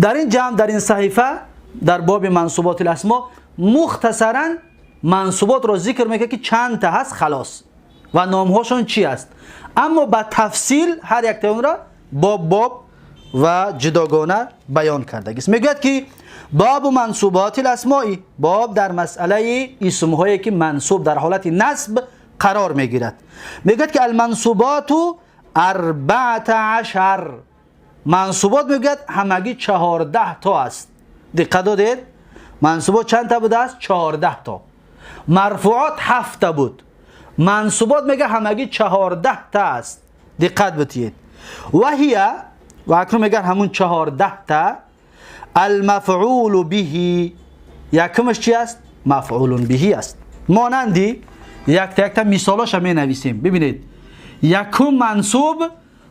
[SPEAKER 1] در این جمع در این صحیفه در باب منصوبات الاسما مختصرا منصوبات را ذکر میکنه که چند تا هست خلاص و نامهاشون چی است، اما به تفصیل هر یک تا اون را باب باب و جداگانه بیان کرده است. میگوید که باب منصوبات الاسمائی، باب در مسئله اسم هایی که منصوب در حالت نصب قرار میگیرد. میگوید که المنصوبات 14، منصوبات میگوید همگی 14 تا است. دقت دادید؟ منصوبات چند تا بوده است؟ 14 تا. مرفوعات 7 تا بود. منصوبات میگه همگی 14 تا است. دقت بدید. و هي، و اکنون میگن همون 14 تا، المفعول به، یکمش چی است؟ مفعول به است. مانندی یک تا یک تا مثالاشو می نویسیم. ببینید یکم منصوب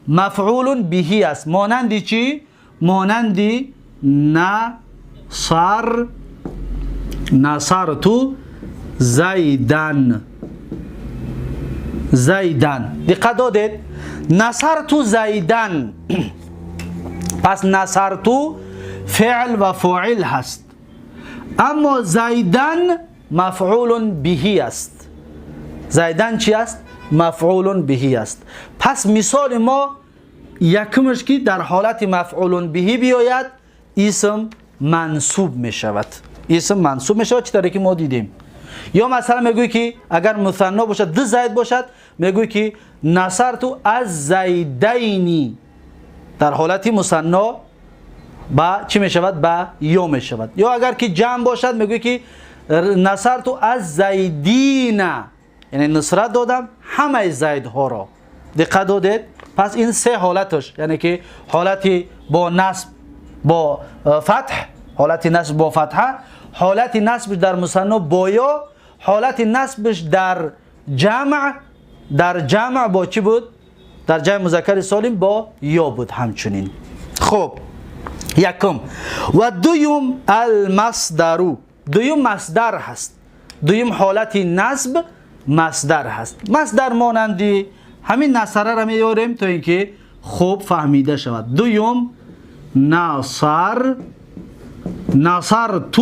[SPEAKER 1] مفعول به است. مانندی چی؟ مانندی نصر، نصرت زیدن، زیدن. دقت دادید؟ نصرت زیدن. پس نصرت فعل و فاعل هست، اما زیدن مفعول به است. زیدن چی است؟ مفعول به است. پس مثال ما یکمش که در حالت مفعول به بیاید اسم منصوب می شود. اسم منصوب می شود چطوری که ما دیدیم. یا مثلا میگوی که اگر مثنا باشد، دو زید باشد، میگوی که نصرت از زیدینی، در حالت مثنا با چی می شود؟ با یا می شود. یا اگر که جمع باشد میگوی که نصرت از زیدین، یعنی نصرت دادم همه زیدها را. دقت دادید؟ پس این سه حالتش، یعنی که حالت با نصب با فتح، حالت نصب با فتحه، حالت نصب در مثنا با یا، حالت نصبش در جمع، در جمع با چی بود؟ در جمع مذکر سالم با یا بود همچنین. خب یکم. و دویم المصدر، دویم مصدر هست. دویم حالت نصب مصدر هست. مصدر مانندی همین نصره را میاریم تا اینکه خوب فهمیده شود. دویم نصر، نصرت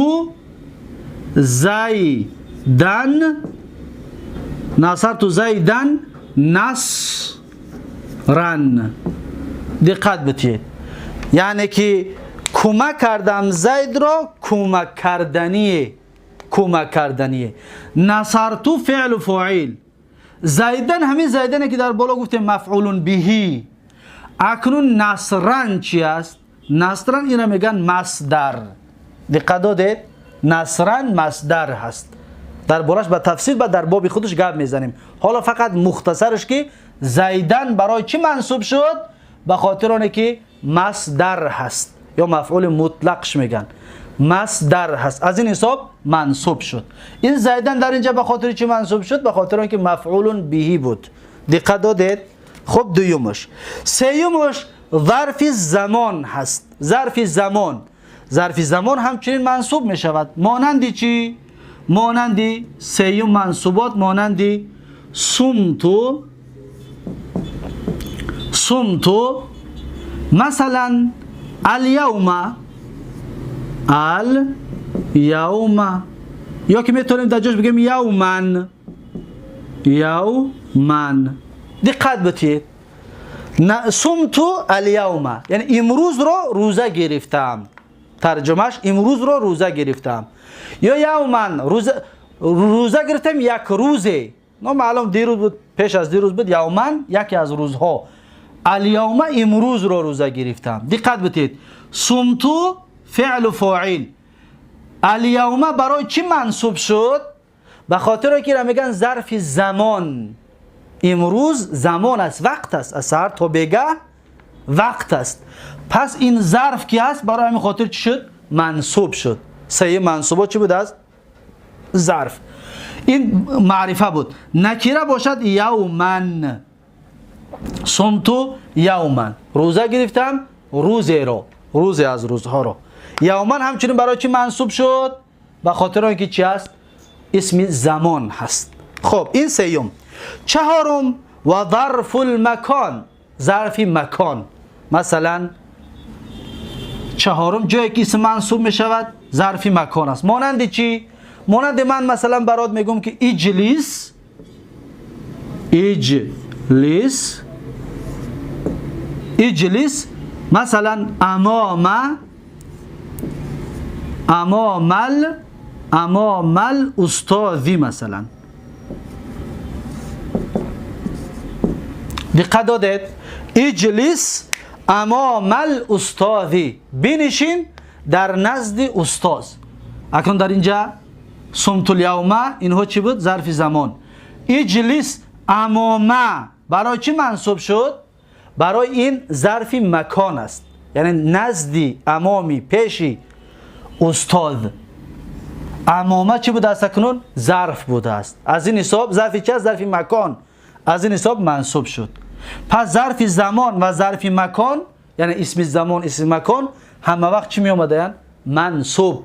[SPEAKER 1] زیدن، نصرت زیدن نصرن. دقت بتید، یعنی که کمک کردم زید را کمک کردنیه، کمک کردنیه. نصرتو فعل فاعل، زیدن همین زیدنه که در بالا گفتیم مفعول بهی. اکنون نصرن چی است؟ نصرن اینا میگن مصدر. دقت دادید؟ نصرن مصدر هست. در بالاش به تفصیل و در باب خودش گپ میزنیم. حالا فقط مختصرش که زیدن برای چی منصوب شد؟ به خاطر آنه که مصدر هست یا مفعول مطلقش میگن، مصدر هست، از این حساب منصوب شد. این زیدن در اینجا به خاطر چی منصوب شد؟ به خاطر آنکه مفعول بهی بود. دقت دادید؟ خب دویمش. سیومش ظرف زمان هست. ظرف زمان، ظرف زمان همچنین منصوب می شود. مانند چی؟ مانند سیوم منصوبات، مانند صمت، صمت مثلا الیوم، الیوم، یا که میتونیم در جاش بگیم یومن، یومن. دقت بتید، صمت الیوم یعنی امروز رو روزه گرفتم، ترجمهش امروز رو روزه گرفتم. یا یومن روزه گرفتم یک روزه، نه معلوم دیروز بود، پیش از دیروز بود، یومن یکی از روزها، الیوم امروز رو روزه گرفتم. دقت بتید، صمت فعل فاعل، الیوم برای چی منصوب شد؟ به خاطر اینکه میگن ظرف زمان. امروز زمان است، وقت است، از سحر تا بگه وقت است. پس این ظرف که هست برای همین خاطر چی شد؟ منصوب شد. سه منصوبات چی بود است؟ ظرف. این معرفه بود. نکره باشد یومن، صمت یومن، روزه گرفتم روزی رو، روزی از روزها رو. یومن همچنین برای چی منصوب شد؟ به خاطر اینکه چی است؟ اسم زمان هست. خب این سیوم. چهارم و ظرف المکان، ظرف مکان. مثلا چهارم جایی که اسم منصوب می شود ظرف مکان است. مانند چی؟ مانند من مثلا برات میگم که اجلیس، اجلیس، اجلیس مثلا امام، امام امام الاستاذ مثلا. دقت دادید؟ اجلیس امام الاستاذ، بنشین در نزد استاد. اکنون در اینجا صمت الیوم اینها چی بود؟ ظرف زمان. اجلیس امام برای چی منصوب شد؟ برای این ظرف مکان است، یعنی نزدی، امامی، پیشی استاد. امامه چی بوده است اکنون؟ ظرف بوده است. از این حساب ظرف چی است؟ ظرف مکان. از این حساب منصوب شد. پس ظرف زمان و ظرف مکان، یعنی اسم زمان اسم مکان، همه وقت چی می آمدن؟ منصوب،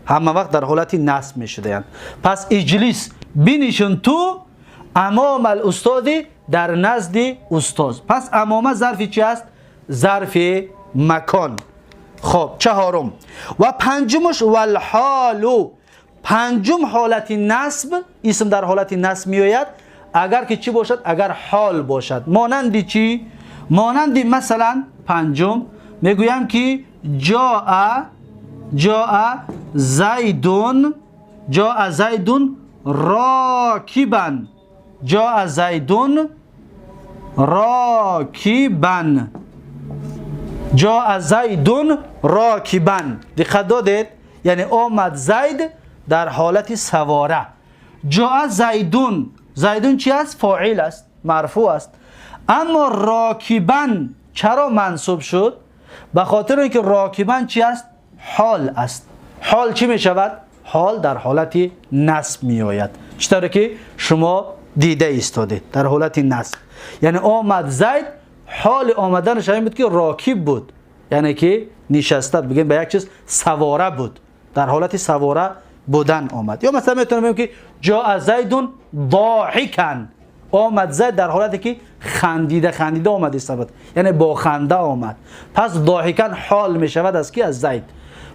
[SPEAKER 1] همه وقت در حالت نصب می شدن. پس اجلیس بنشین تو امام الاستاذ، در نزد استاد. پس امامه ظرف چی است؟ ظرف مکان. خب چهارم و پنجمش والحال. پنجم حالت نصب، اسم در حالت نصب می آید اگر که چی باشد؟ اگر حال باشد. مانند چی؟ مانند مثلا پنجم میگویم که جاء، جاء زیدون، جاء زیدون راکبا، جاء زیدون راکبا، جاء زیدون راکبا. دقت دادید؟ یعنی آمد زید در حالت سواره. جاء زیدون، زیدون چی است؟ فاعل است، مرفوع است. اما راکبا چرا منصوب شد؟ به خاطر اینکه راکبا چی است؟ حال است. حال چی می شود؟ حال در حالت نصب می آید، چطور که شما دیده ایستادید در حالت نصب. یعنی آمد زید، حال آمدنش این بود که راکب بود، یعنی که نشسته، بگیم به یک چیز سواره بود، در حالت سواره بودن آمد. یا مثلا میتونم بگم که جاء زیدون ضاحکا، آمد زید در حالتی که خندیده خندیده آمد است، یعنی با خنده آمد. پس ضاحکا حال می شود از کی؟ از زید.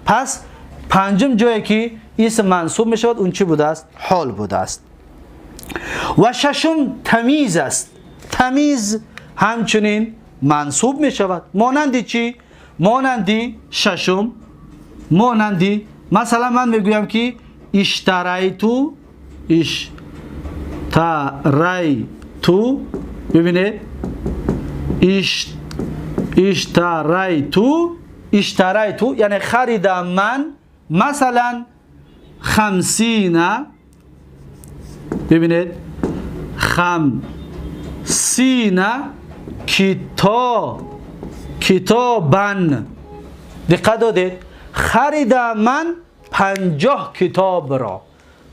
[SPEAKER 1] پس پنجم جایی که اسم منصوب می شود اون چی بوده است؟ حال بوده است. و ششم تمیز است. تمیز همچنین منصوب می شود. مانند چی؟ مانند ششم مانندی مثلا من میگویم که اشتریتو، اشتریتو، ببینید اشتریتو، اشتریتو یعنی خریدم من مثلا 50، ببینید 50 کتابن. دقت دادید؟ خریدم من 50 کتاب را،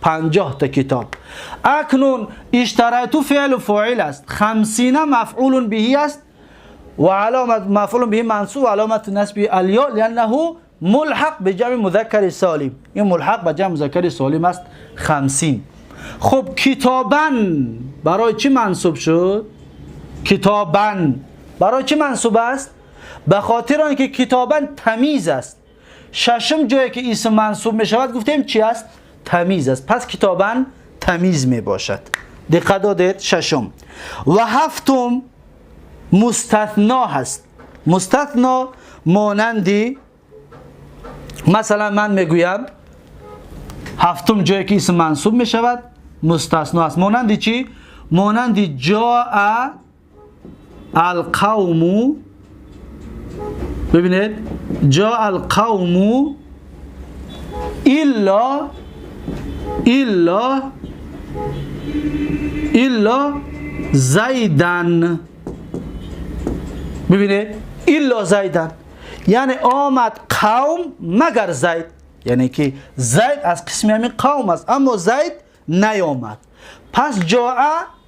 [SPEAKER 1] 50 تا کتاب. اکنون اشتریتو فعل و فاعل است، 50 مفعول به است و علامت مفعول به منصوب و علامت نصب الیا لانه ملحق به جمع مذکر سالم. این ملحق به جمع مذکر سالم است 50. خب کتابن برای چی منصوب شد؟ کتابن برای چی منصوب است؟ به خاطر آنکه کتابن تمیز است. ششم جایی که اسم منصوب می شود گفتیم چی است؟ تمیز است. پس کتابن تمیز می باشد. دقت دادید؟ ششم. و هفتم مستثنا هست. مستثنا مانندی مثلا من میگویم هفتم جایی که اسم منصوب می شود مستثنا است. مانندی چی؟ مانندی جاء القوم. ببینید جاء القوم الا الا الا زیدن. ببینید الا زیدن یعنی آمد قوم مگر زید، یعنی که زید از قسم همین قوم است اما زید نیامد. پس جاء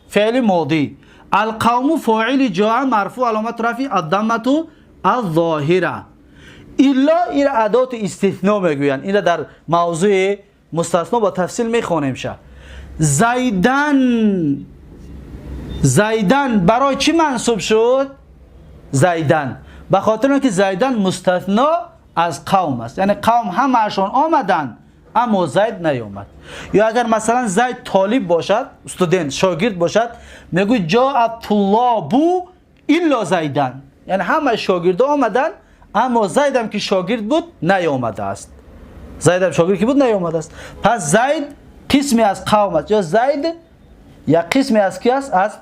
[SPEAKER 1] فعل ماضی، القوم فاعل جاء مرفوع علامت رفع الضمه الظاهره. الا این ادات استثناء میگویند، این در موضوع مستثنا با تفصیل میخوانیم شه. زیدن، زیدن برای چی منصوب شد؟ زیدن به خاطر اینکه زیدن مستثنا از قوم است، یعنی قوم همه‌شان آمدند اما زید نیامد. یا اگر مثلا زید طالب باشد، استودنت، شاگرد باشد، میگوی جاء الطلاب الا زیدن، یعنی همه شاگرد آمدن اما زید هم که شاگرد بود نیامده است. زید هم شاگرد که بود نیامده است. پس زید قسمی از قوم است یا زید یا قسمی از کی است؟ از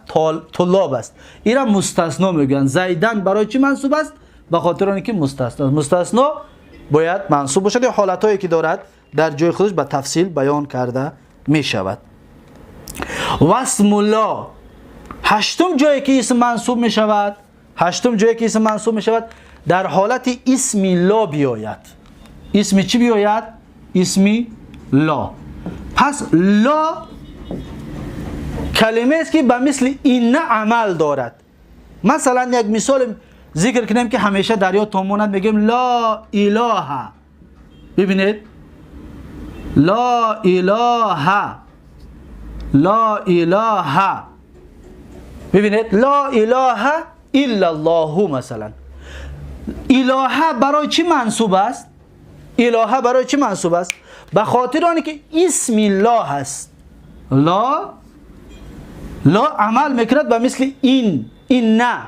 [SPEAKER 1] طلاب است. این را مستثنا میگن. زیدن برای چی منصوب است؟ به خاطر اینکه مستثنا. مستثنا باید منصوب باشد یا حالتهایی که دارد در جای خودش به تفصیل بیان کرده می شود. واسم الله، هشتم جایی که اسم منصوب می شود، هشتم جایی که اسم منصوب می شود در حالت اسم لا بیاید. اسم چی بیاید؟ اسم لا. پس لا کلمه است که به مثل این عمل دارد. مثلا یک مثال ذکر کنیم که همیشه در یادتان ماند، میگیم لا اله. ببینید لا اله، لا اله. ببینید لا اله الا الله. مثلا اله برای چی منصوب است؟ اله برای چی منصوب است؟ به خاطر آنکه اسم الله است. لا لا عمل میکند به مثل این، این نه،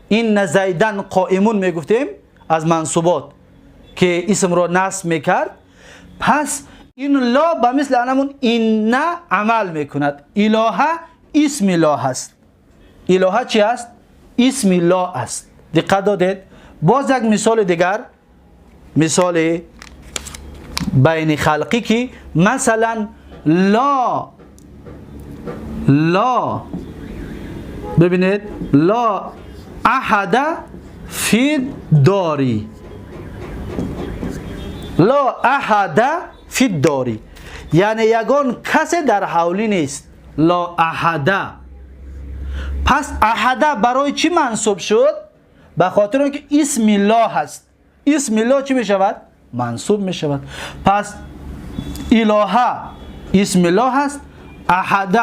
[SPEAKER 1] این زیدن قائمون میگفتیم از منصوبات که اسم را نصب میکرد. پس این لا به مثل انمون این نه عمل میکند. اله اسم الله است. اله چی است؟ اسم الله است. دقت دادید؟ باز یک مثال دیگر، مثال بین خلقی که مثلا لا لا، ببینید لا احد فی داری، لا احد فی داری یعنی یگان کسی در حولی نیست. لا احد. پس احد برای چی منصوب شد؟ به خاطر اینکه اسم الله هست. اسم الله چی می شود؟ منصوب می شود. پس اله اسم الله هست، احد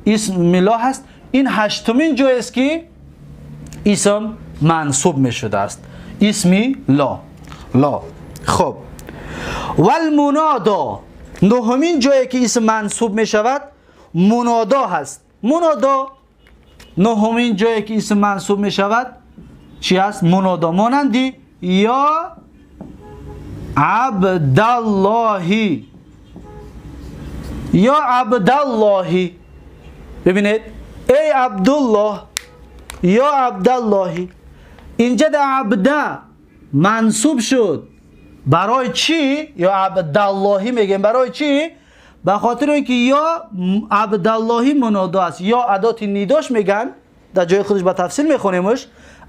[SPEAKER 1] اسم الله هست. این هشتمین جای است که اسم منصوب می شده است، اسمی لا. لا. خب والمنادا، نهمین جایی که اسم منصوب می شود منادا هست. منادا نهمین جایی که اسم منصوب می شود چی هست؟ منادا. مانندی یا عبداللهی یا عبداللهی. ببینید ای عبدالله یا عبداللهی، اینجا در عبده منصوب شد. برای چی یا عبداللهی میگیم؟ برای چی؟ به خاطر اینکه یا عبداللهی منادا است، یا ادات نداش میگن، در جای خودش به تفصیل میخونیمش.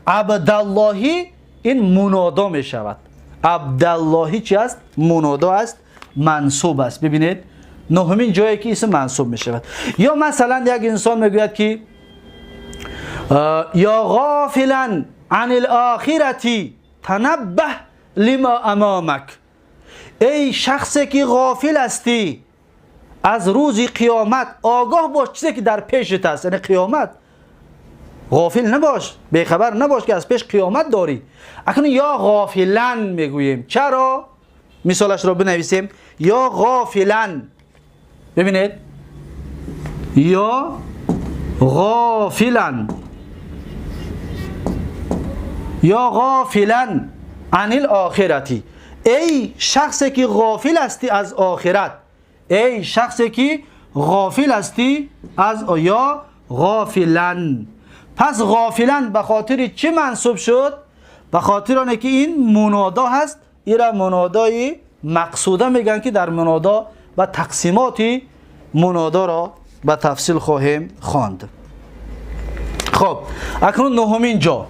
[SPEAKER 1] عبداللهی این منادا میشود. عبداللهی چی است؟ منادا است، منصوب است. ببینید نهمین جایی که اسم منصوب میشود. یا مثلا یک انسان میگوید که یا غافلا عن الاخرة تنبه لما امامک، ای شخصی که غافل هستی از روز قیامت آگاه باش چیزی که در پیشت است، یعنی قیامت. غافل نباش، بیخبر نباش که از پیش قیامت داری. اکنون یا غافلا میگوییم. چرا؟ مثالش را بنویسیم. یا غافلا، ببینید یا غافلا، یا غافلا عن الاخرتی، ای شخصی که غافل هستی از آخرت، ای شخصی که غافل هستی از، یا غافلا. پس غافلا به خاطر چی منصوب شد؟ به خاطر آنکه که این منادا هست. ایرا منادای مقصوده میگن که در منادا و تقسیمات منادا را به تفصیل خواهیم خواند. خب اکنون نهمین جا،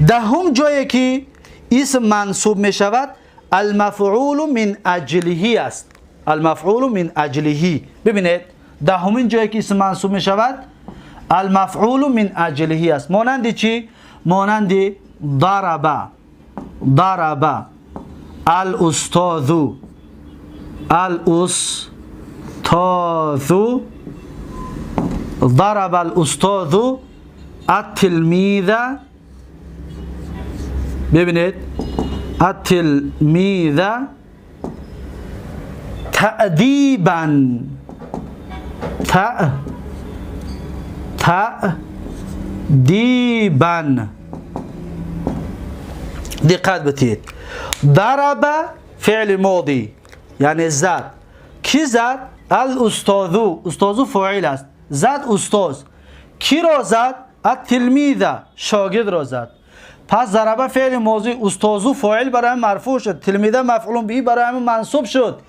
[SPEAKER 1] دهم جایی که اسم منصوب می شود المفعول من اجله است. المفعول من اجله. ببینید دهمین جایی که اسم منصوب می شود المفعول من اجله است. مانند چی؟ مانند ضرب، ضرب الاستاذ، الاستاذ، ضرب الاستاذ التلميذ. ببینید التلميذ تأدیبا، تأدیبا. دقت بتید. ضرب فعل ماضی یعنی زد. کی زد؟ الاستاذ. استاذ فاعل است. زد استاذ. کی را زد؟ التلمیذ، شاگرد را زد. پس ضربه فعل ماضی، استاذ فاعل برای مرفوع شد، تلمیذ مفعول به برای منصوب شد.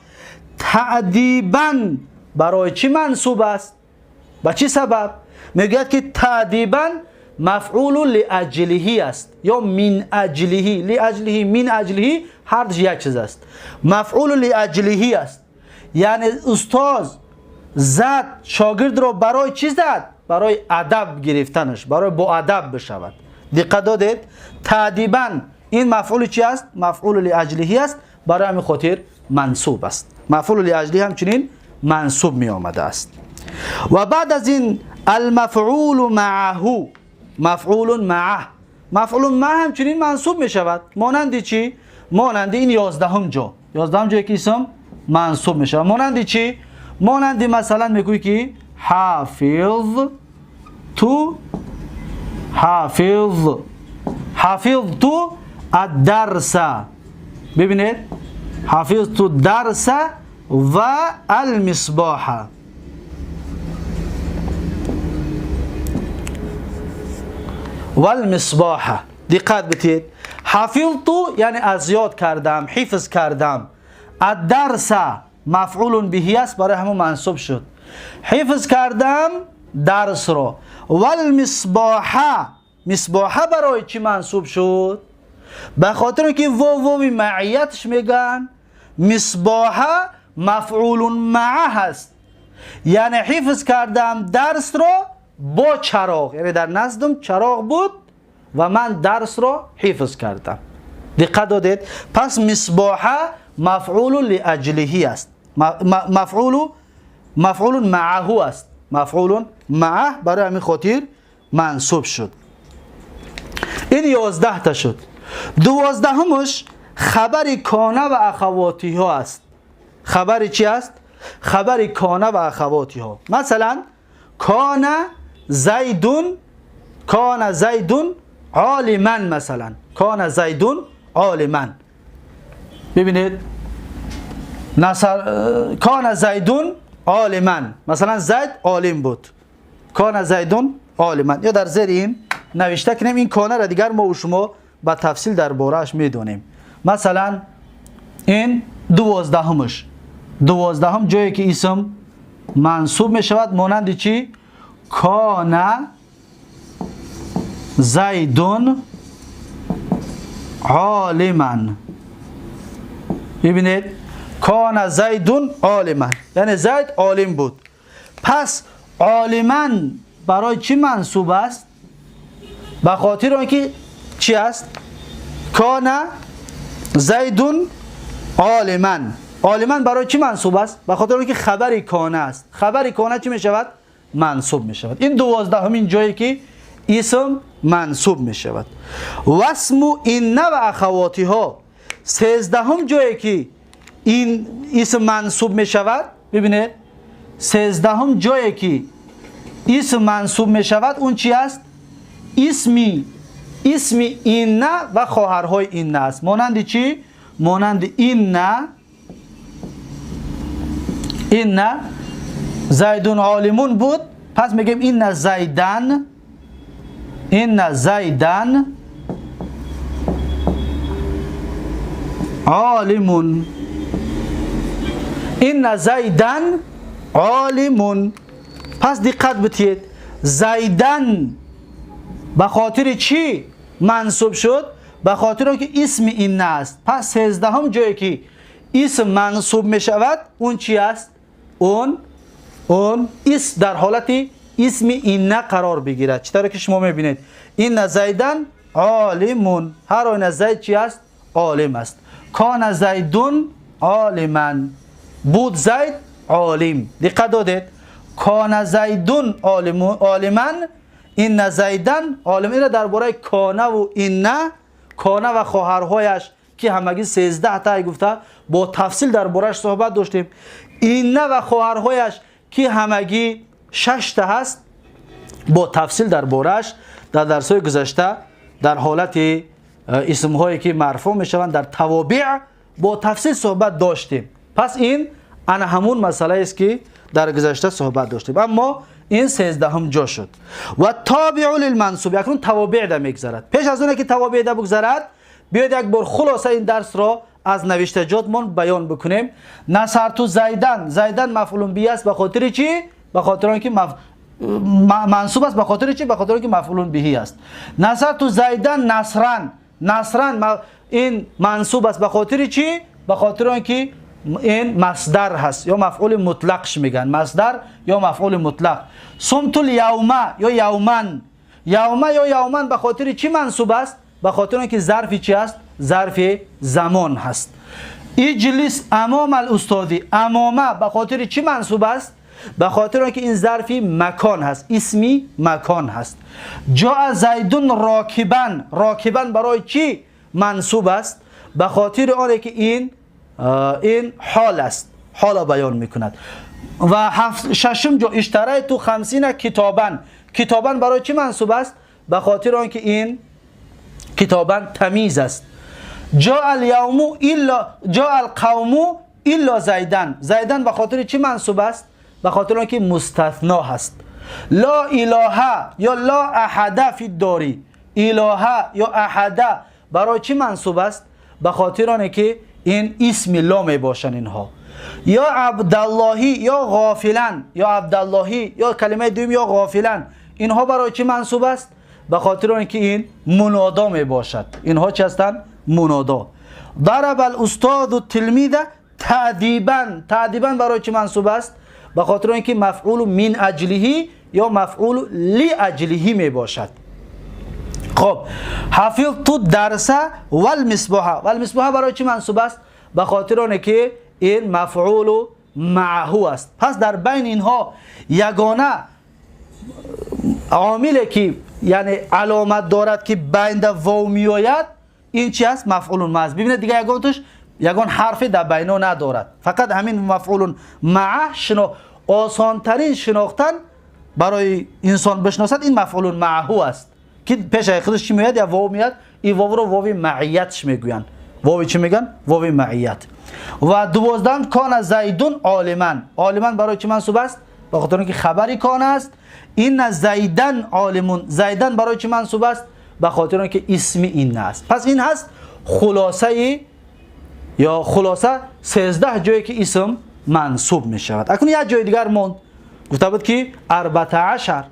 [SPEAKER 1] تأدیبا برای چی منصوب است؟ به چی سبب؟ میگوید که تأدیبا مفعول لاجله است یا من اجله. لاجله، من اجله، هر دو یک چیز است. مفعول لاجله است، یعنی استاد زد شاگرد را برای چی زد؟ برای ادب گرفتنش، برای با ادب بشود. دقت دادید؟ تأدیبا این مفعول چی است؟ مفعول لاجله است، برای همین خاطر منصوب است. مفعول لاجله همچنین منصوب می آمده است. و بعد از این المفعول معه، مفعول معه، مفعول معه همچنین منصوب می شود. مانند چی؟ مانند این 11 جا، 11 جایی که اسم منصوب می شود. مانند چی؟ مانند مثلا میگویی که حافظ تو، حافظ، حفظت الدرس. ببینید حفظت الدرس و المصباح. والمصباح. دقت بتید. حفظت یعنی از یاد کردم، حفظ کردم. الدرس مفعول به است، برای همون منصوب شد. حفظ کردم درس را. والمصباح، مصباح برای چی منصوب شد؟ به خاطر اینکه واو معیتش میگن. مصباح مفعول معه هست، یعنی حفظ کردم درس را با چراغ، یعنی در نزدم چراغ بود و من درس را حفظ کردم. دقت دادید؟ پس مصباح مفعول لاجله است، مفعول معه است، مفعول معه برای همین خاطر منصوب شد. این 11 تا شد. 12مش خبر کانه و اخواتی ها است. خبر چی است؟ خبر کانه و اخواتی ها. مثلا کان زیدون، کان زیدون عالما، مثلا کان زیدون عالما. ببینید نصر کان زیدون عالما، مثلا زید عالم بود، کان زیدون عالما، یا در زیر این نوشته کنیم. این کانه را دیگر ما و شما با تفصیل درباره‌اش میدونیم. مثلا این 12مش، 12 جایی که اسم منصوب میشود مانند چی؟ کان زیدون عالما. ببینید کان زیدون عالما، یعنی زید عالم بود. پس عالما برای چی منصوب است؟ به خاطر آنکه چی است؟ کان زیدون عالما. عالما برای چی منصوب است؟ به خاطر آنکه خبر کان است. خبر کان چی می شود؟ منصوب می شود. این 12مین جایی که اسم منصوب می شود. واسم ان و اخواتها، 13 جایی که این اسم منصوب می شود. ببینید 13 جایی که اسم منصوب می شود اون چی است؟ اسم ان و خواهرهای ان است. مانند چی؟ مانند ان، ان زیدون عالمون بود، پس میگیم ان زیدن، ان زیدن عالمون، ان زیدن عالمون. پس دقت بتید، زیدن به خاطر چی منصوب شد؟ به خاطر اینکه اسم این است. پس 13 جایی که اسم منصوب می شود اون چی است؟ اون اسم در حالت اسم این قرار بگیرد. چطور که شما میبینید این زیدن عالمون، هر آن زید چی است؟ عالم است. کان زیدون عالما، بود زید عالم. دقت دادید، کان زیدون عالما، این زیدن عالم. این درباره کانه و اینه، کانه و خواهرهایش که همگی 13 تا گفته با تفصیل درباره‌اش صحبت داشتیم. اینه و خواهرهایش که همگی 6 تا هست با تفصیل درباره‌اش در درس‌های گذشته در حالت اسم‌هایی که مرفوع میشوند در توابع با تفصیل صحبت داشتیم. پس این انا همون مسئله است که در گذشته صحبت داشتیم، اما این 13 جا شد. و تابع للمنصوب، اکنون توابع ده میگذرد. پیش از اون که توابع ده بگذرد، بیاید یک بار خلاصه این درس را از نوشتجاتمان بیان بکنیم. نصرت زیدن، زیدن مفعول به است. به خاطر چی؟ به خاطر اینکه منصوب است. به خاطر چی؟ به خاطر اینکه مفعول به است. نصرت زیدن نصرن، نصرن این منصوب است. به خاطر چی؟ به خاطر اینکه این مصدر هست یا مفعول مطلقش میگن، مصدر یا مفعول مطلق. صمت الیوم یا یومن، یوم یا یومن به خاطر چی منصوب است؟ به خاطر اینکه ظرف چی است؟ ظرف زمان هست. اجلس امام الاستاذی، امامه به خاطر چی منصوب است؟ به خاطر اینکه این ظرف مکان هست، اسمی مکان هست. جاء زیدون راکبا، راکبا برای چی منصوب است؟ به خاطر آنکه این حال است، حال بیان میکند. و ششم جا اشتریت 50 کتابا، کتابا برای چی منصوب است؟ به خاطر آنکه این کتابا تمیز است. جاء الیوم الا، جاء القوم الا زیدن، زیدن به خاطر چی منصوب است؟ به خاطر آنکه مستثنا هست. لا اله یا لا احد فی الداری، اله یا احد برای چی منصوب است؟ به خاطر آنکه این اسم لا می باشن اینها. یا عبداللهی یا غافلن، یا عبداللهی یا کلمه دوم یا غافلن، اینها برای چی منصوب است؟ به خاطر آنکه این منادا می باشد. اینها چی هستند؟ منادا. ضرب الاستاذ التلميذ تأدیبا، تأدیبا برای چی منصوب است؟ به خاطر آنکه مفعول من اجله یا مفعول لاجله می باشد. خب حفظت الدرس والمصباح، والمصباح برای چی منصوب است؟ به خاطر آنکه این مفعول معه است. پس در بین اینها یگانه عاملی که یعنی علامت دارد که بین واو میآید این چی است؟ مفعول معه است. ببینید دیگه یگان توش یگان حرف در بینو ندارد، فقط همین مفعول معه. آسان ترین شناختن برای انسان بشناسد این مفعول معه است که پیش خودش چی میاد؟ یا واو میاد. این واو رو واو معیتش میگویند. واوی چی میگن؟ واوی معیت. و 12 کان زیدون عالما. عالما برای چی منصوب است؟ به خاطر اینکه خبری کان است. این زیدن عالمون، زیدن برای چی منصوب است؟ به خاطر اینکه اسم این است. پس این هست خلاصه یا خلاصه 13 جایی که اسم منصوب می شود. اکنون یک جای دیگر موند، گفته بود که 14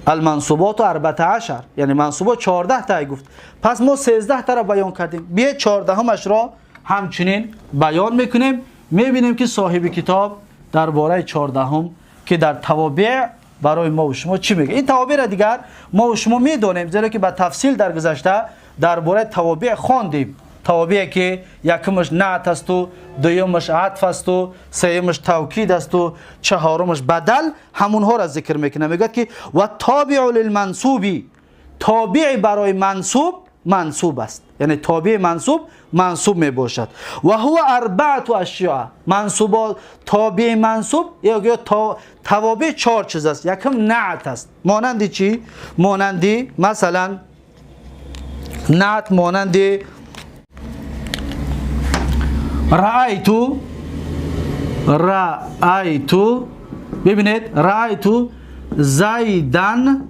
[SPEAKER 1] المنصوبات 14، یعنی منصوبات 14 تا گفت. پس ما 13 تا را بیان کردیم، بیا 14 همش را همچنین بیان میکنیم. میبینیم که صاحب کتاب درباره 14 هم که در توابع برای ما و شما چی میگه. این توابع را دیگر ما و شما میدونیم، زیرا که به تفصیل در گذشته درباره توابع خواندیم. توابع که یکمش نعت است و دویمش عطف است و سیمش توکید است و چهارمش بدل، همونها را ذکر میکنه. میگه که و تابع للمنصوبی، تابع برای منصوب منصوب است، یعنی تابع منصوب منصوب می باشد. و هو اربعه اشیاء، منصوبات تابع منصوب یا توابع 4 چیز است. یکم نعت است، مانند چی؟ مانند مثلا نعت مانند رأیتو، رأیتو، ببینید رأیتو زیدن،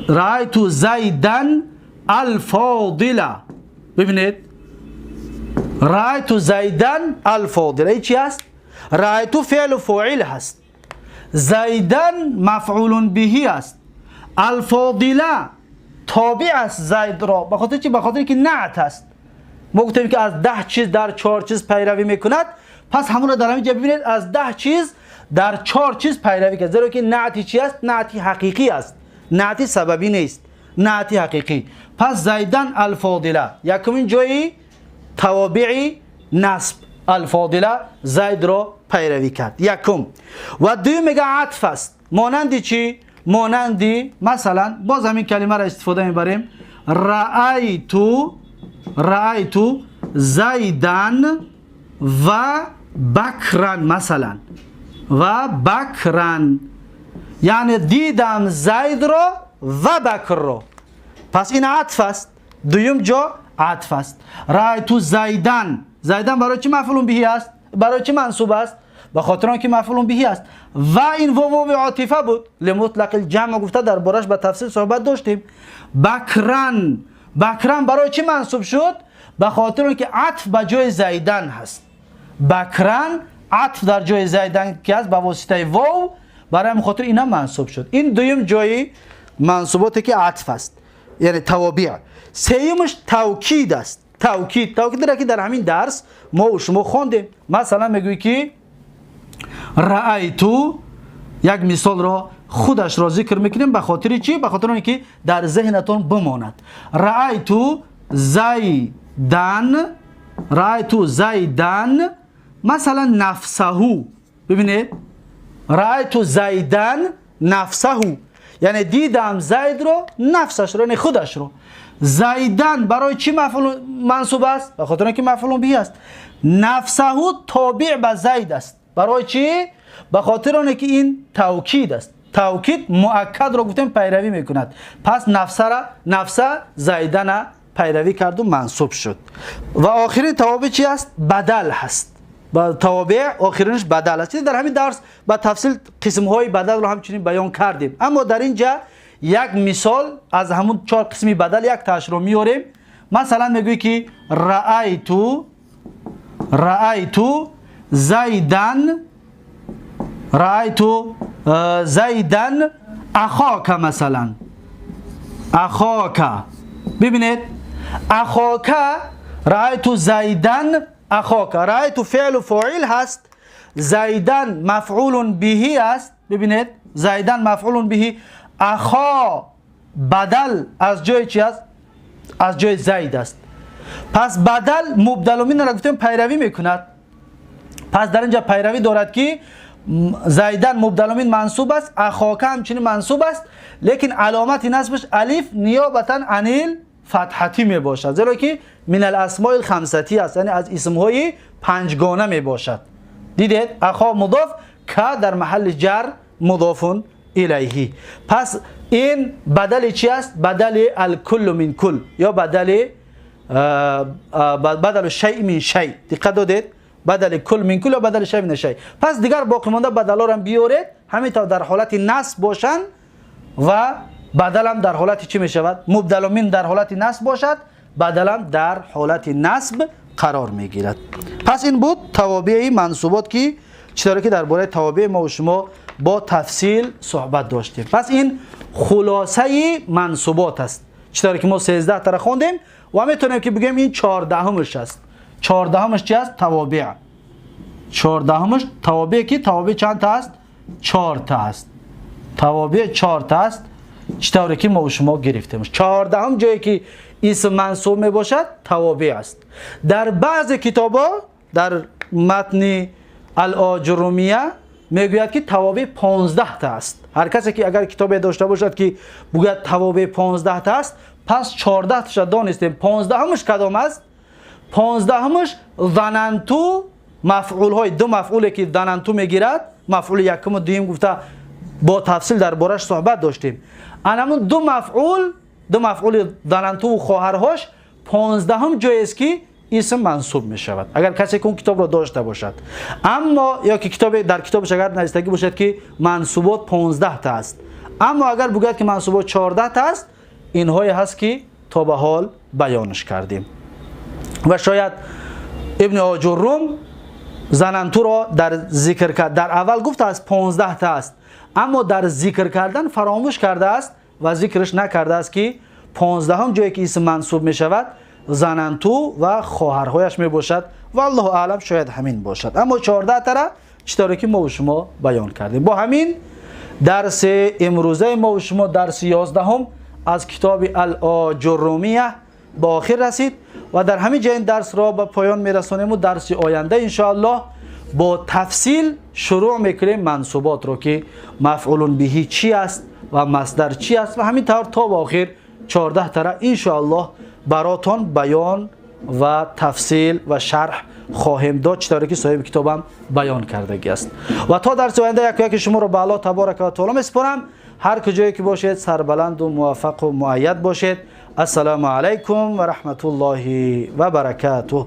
[SPEAKER 1] رأیتو زیدن الفاضله. ببینید رأیتو زیدن الفاضله این چی است؟ رأیتو فعل و فاعل هست، زیدن مفعول به است، الفاضله تابع است زید را. به خاطر چی؟ به خاطر که نعت است. ما گفتیم که از 10 چیز در 4 چیز پیروی میکند، پس همون را در همینجا ببینید از 10 چیز در 4 چیز پیروی کرد، زیرا که نعتی چی است؟ نعتی حقیقی است، نعتی سببی نیست، نعتی حقیقی. پس زیدن الفاضله یکمین جایی توابع نصب، الفاضله زید را پیروی کرد یکم. و دوم میگه عطف است، مانند چی؟ مانند مثلا باز همین کلمه را استفاده میبریم، رأیتو، رأیتو زیدن و بکرن مثلا، و بکرن، یعنی دیدم زید را و بکر را. پس این عطف است، دویم جا عطف است. رأیتو زیدن، زیدن برای چی مفعول به است؟ برای چی منصوب است؟ به خاطر آنکه مفعول به است. و این واو عاطفه بود لمطلق الجمع، گفته دربارش به تفصیل صحبت داشتیم. بکرن، بکرن برای چی منصوب شد؟ به خاطر اینکه عطف به جای زیدن هست. بکرن عطف در جای زیدن که است به واسطه واو، برای همین خاطر اینا منصوب شد. این دویم جای منصوباتی که عطف است، یعنی توابع. سیمش توکید است. توکید، توکید را که در همین درس ما و شما خواندیم. مثلا میگویی که رأیتو، یک مثال را خودش را ذکر میکنیم، به خاطر چی؟ به خاطر اینکه در ذهنتون بماند. رأیتو زیدن، رأیتو زیدن مثلا نفسه. ببینید رأیتو زیدن نفسه، یعنی دیدم زید رو، نفسش رو، یعنی خودش رو. زیدن برای چی مفعول منصوب است؟ به خاطر اینکه مفعول به است. نفسه تابع به زید است. برای چی؟ به خاطر اینکه این توکید است. توکید مؤکد رو گفتیم پیروی میکند. پس نفسه را، نفسه زیدن پیروی کرد و منصوب شد. و آخرین توابع چی است؟ بدل هست. با توابع آخرینش بدل است. در همین درس با تفصیل قسم های بدل رو همچنین بیان کردیم. اما در اینجا یک مثال از همون 4 قسمی بدل یک تاش رو میاریم. مثلا میگویی که رأیتو، رأیتو زیدن، رأیتو زیدن اخاک مثلا، اخاک. ببینید اخاک، رأیتو زیدن اخاک، رأیتو فعل و فاعل هست، زیدن مفعول به است. ببینید زیدن مفعول به، اخا بدل از جای چی است؟ از جای زید است. پس بدل مبدل من را گفتیم پیروی میکند. پس در اینجا پیروی دارد که زیدن مبدل من منصوب است، اخاک همچنین منصوب است، لیکن علامت نصبش الف نیابتا عن الفتحتی می باشد، زیرا که من الاسماء الخمستی است، یعنی از اسمهای پنجگانه می باشد. دیدید اخا مضاف، که در محل جر مضاف الیه. پس این بدل چی است؟ بدل الکل من کل یا بدل بدل شیء من شیء. دقت دادید؟ بدل کل من کل یا بدل شیء من شیء. پس دیگر باقی مانده بدل‌ها رو هم بیارید، همینطور در حالت نصب باشن و بدل هم در حالت چی میشود؟ مبدل من در حالت نصب باشد، بدل هم در حالت نصب قرار میگیرد. پس این بود توابع منصوبات که چطوری که درباره توابع ما و شما با تفصیل صحبت داشتیم. پس این خلاصه منصوبات است، چطوری که ما 13 تا خواندیم و میتونیم که بگیم این 14مش است. 14مش چی است؟ توابع. 14مش توابع که توابع چند تا است؟ 4 تا است. توابع 4 تا است، چطوری که ما و شما گرفتیم. 14 جایی که اسم منصوب می باشد توابع است. در بعض کتابا در متن الآجرومیه میگوید که توابع 15 تا است. هر کسی که اگر کتاب داشته باشد که بگوید توابع 15 تا است، پس 14 تاش دانستیم. 15مش کدام است؟ 15مش ظننتو، مفعول های دو مفعولی که ظننتو میگیرد، مفعول یکم و دوم گفته با تفصیل دربارش صحبت داشتیم. انمون دو مفعول ظننتو و خواهرهاش 15 جای است که اسم منصوب می شود، اگر کسی که اون کتاب را داشته باشد. اما یا که کتاب در کتابش اگر نوشتگی باشد که منصوبات 15 تا است، اما اگر بگوید که منصوبات 14 تا است، اینهایی هست که تا به حال بیانش کردیم. و شاید ابن آجروم ظننتو را در ذکر کرد، در اول گفت از 15 تا است، اما در ذکر کردن فراموش کرده است و ذکرش نکرده است که 15 جایی که اسم منصوب می شود ظننتو و خواهرهایش می باشد. والله اعلم، شاید همین باشد. اما 14 تا را چطوری که ما و شما بیان کردیم. با همین درس امروزه ما و شما، درس 11 از کتاب الآجرومیه به آخر رسید و در همین جای این درس را به پایان میرسانیم و درس آینده انشاءالله با تفصیل شروع میکنیم منصوبات رو که مفعول به چی است و مصدر چی است و همین طور تا به آخر 14 تا را انشاءالله براتون بیان و تفصیل و شرح خواهیم داد، چطوری که صاحب کتابم بیان کردگی است. و تا درس آینده یک یک شما رو به الله تبارک و تعالی میسپارم. هر کجایی که باشید سربلند و موفق و مؤید باشید. السلام علیکم و رحمت الله و برکاته.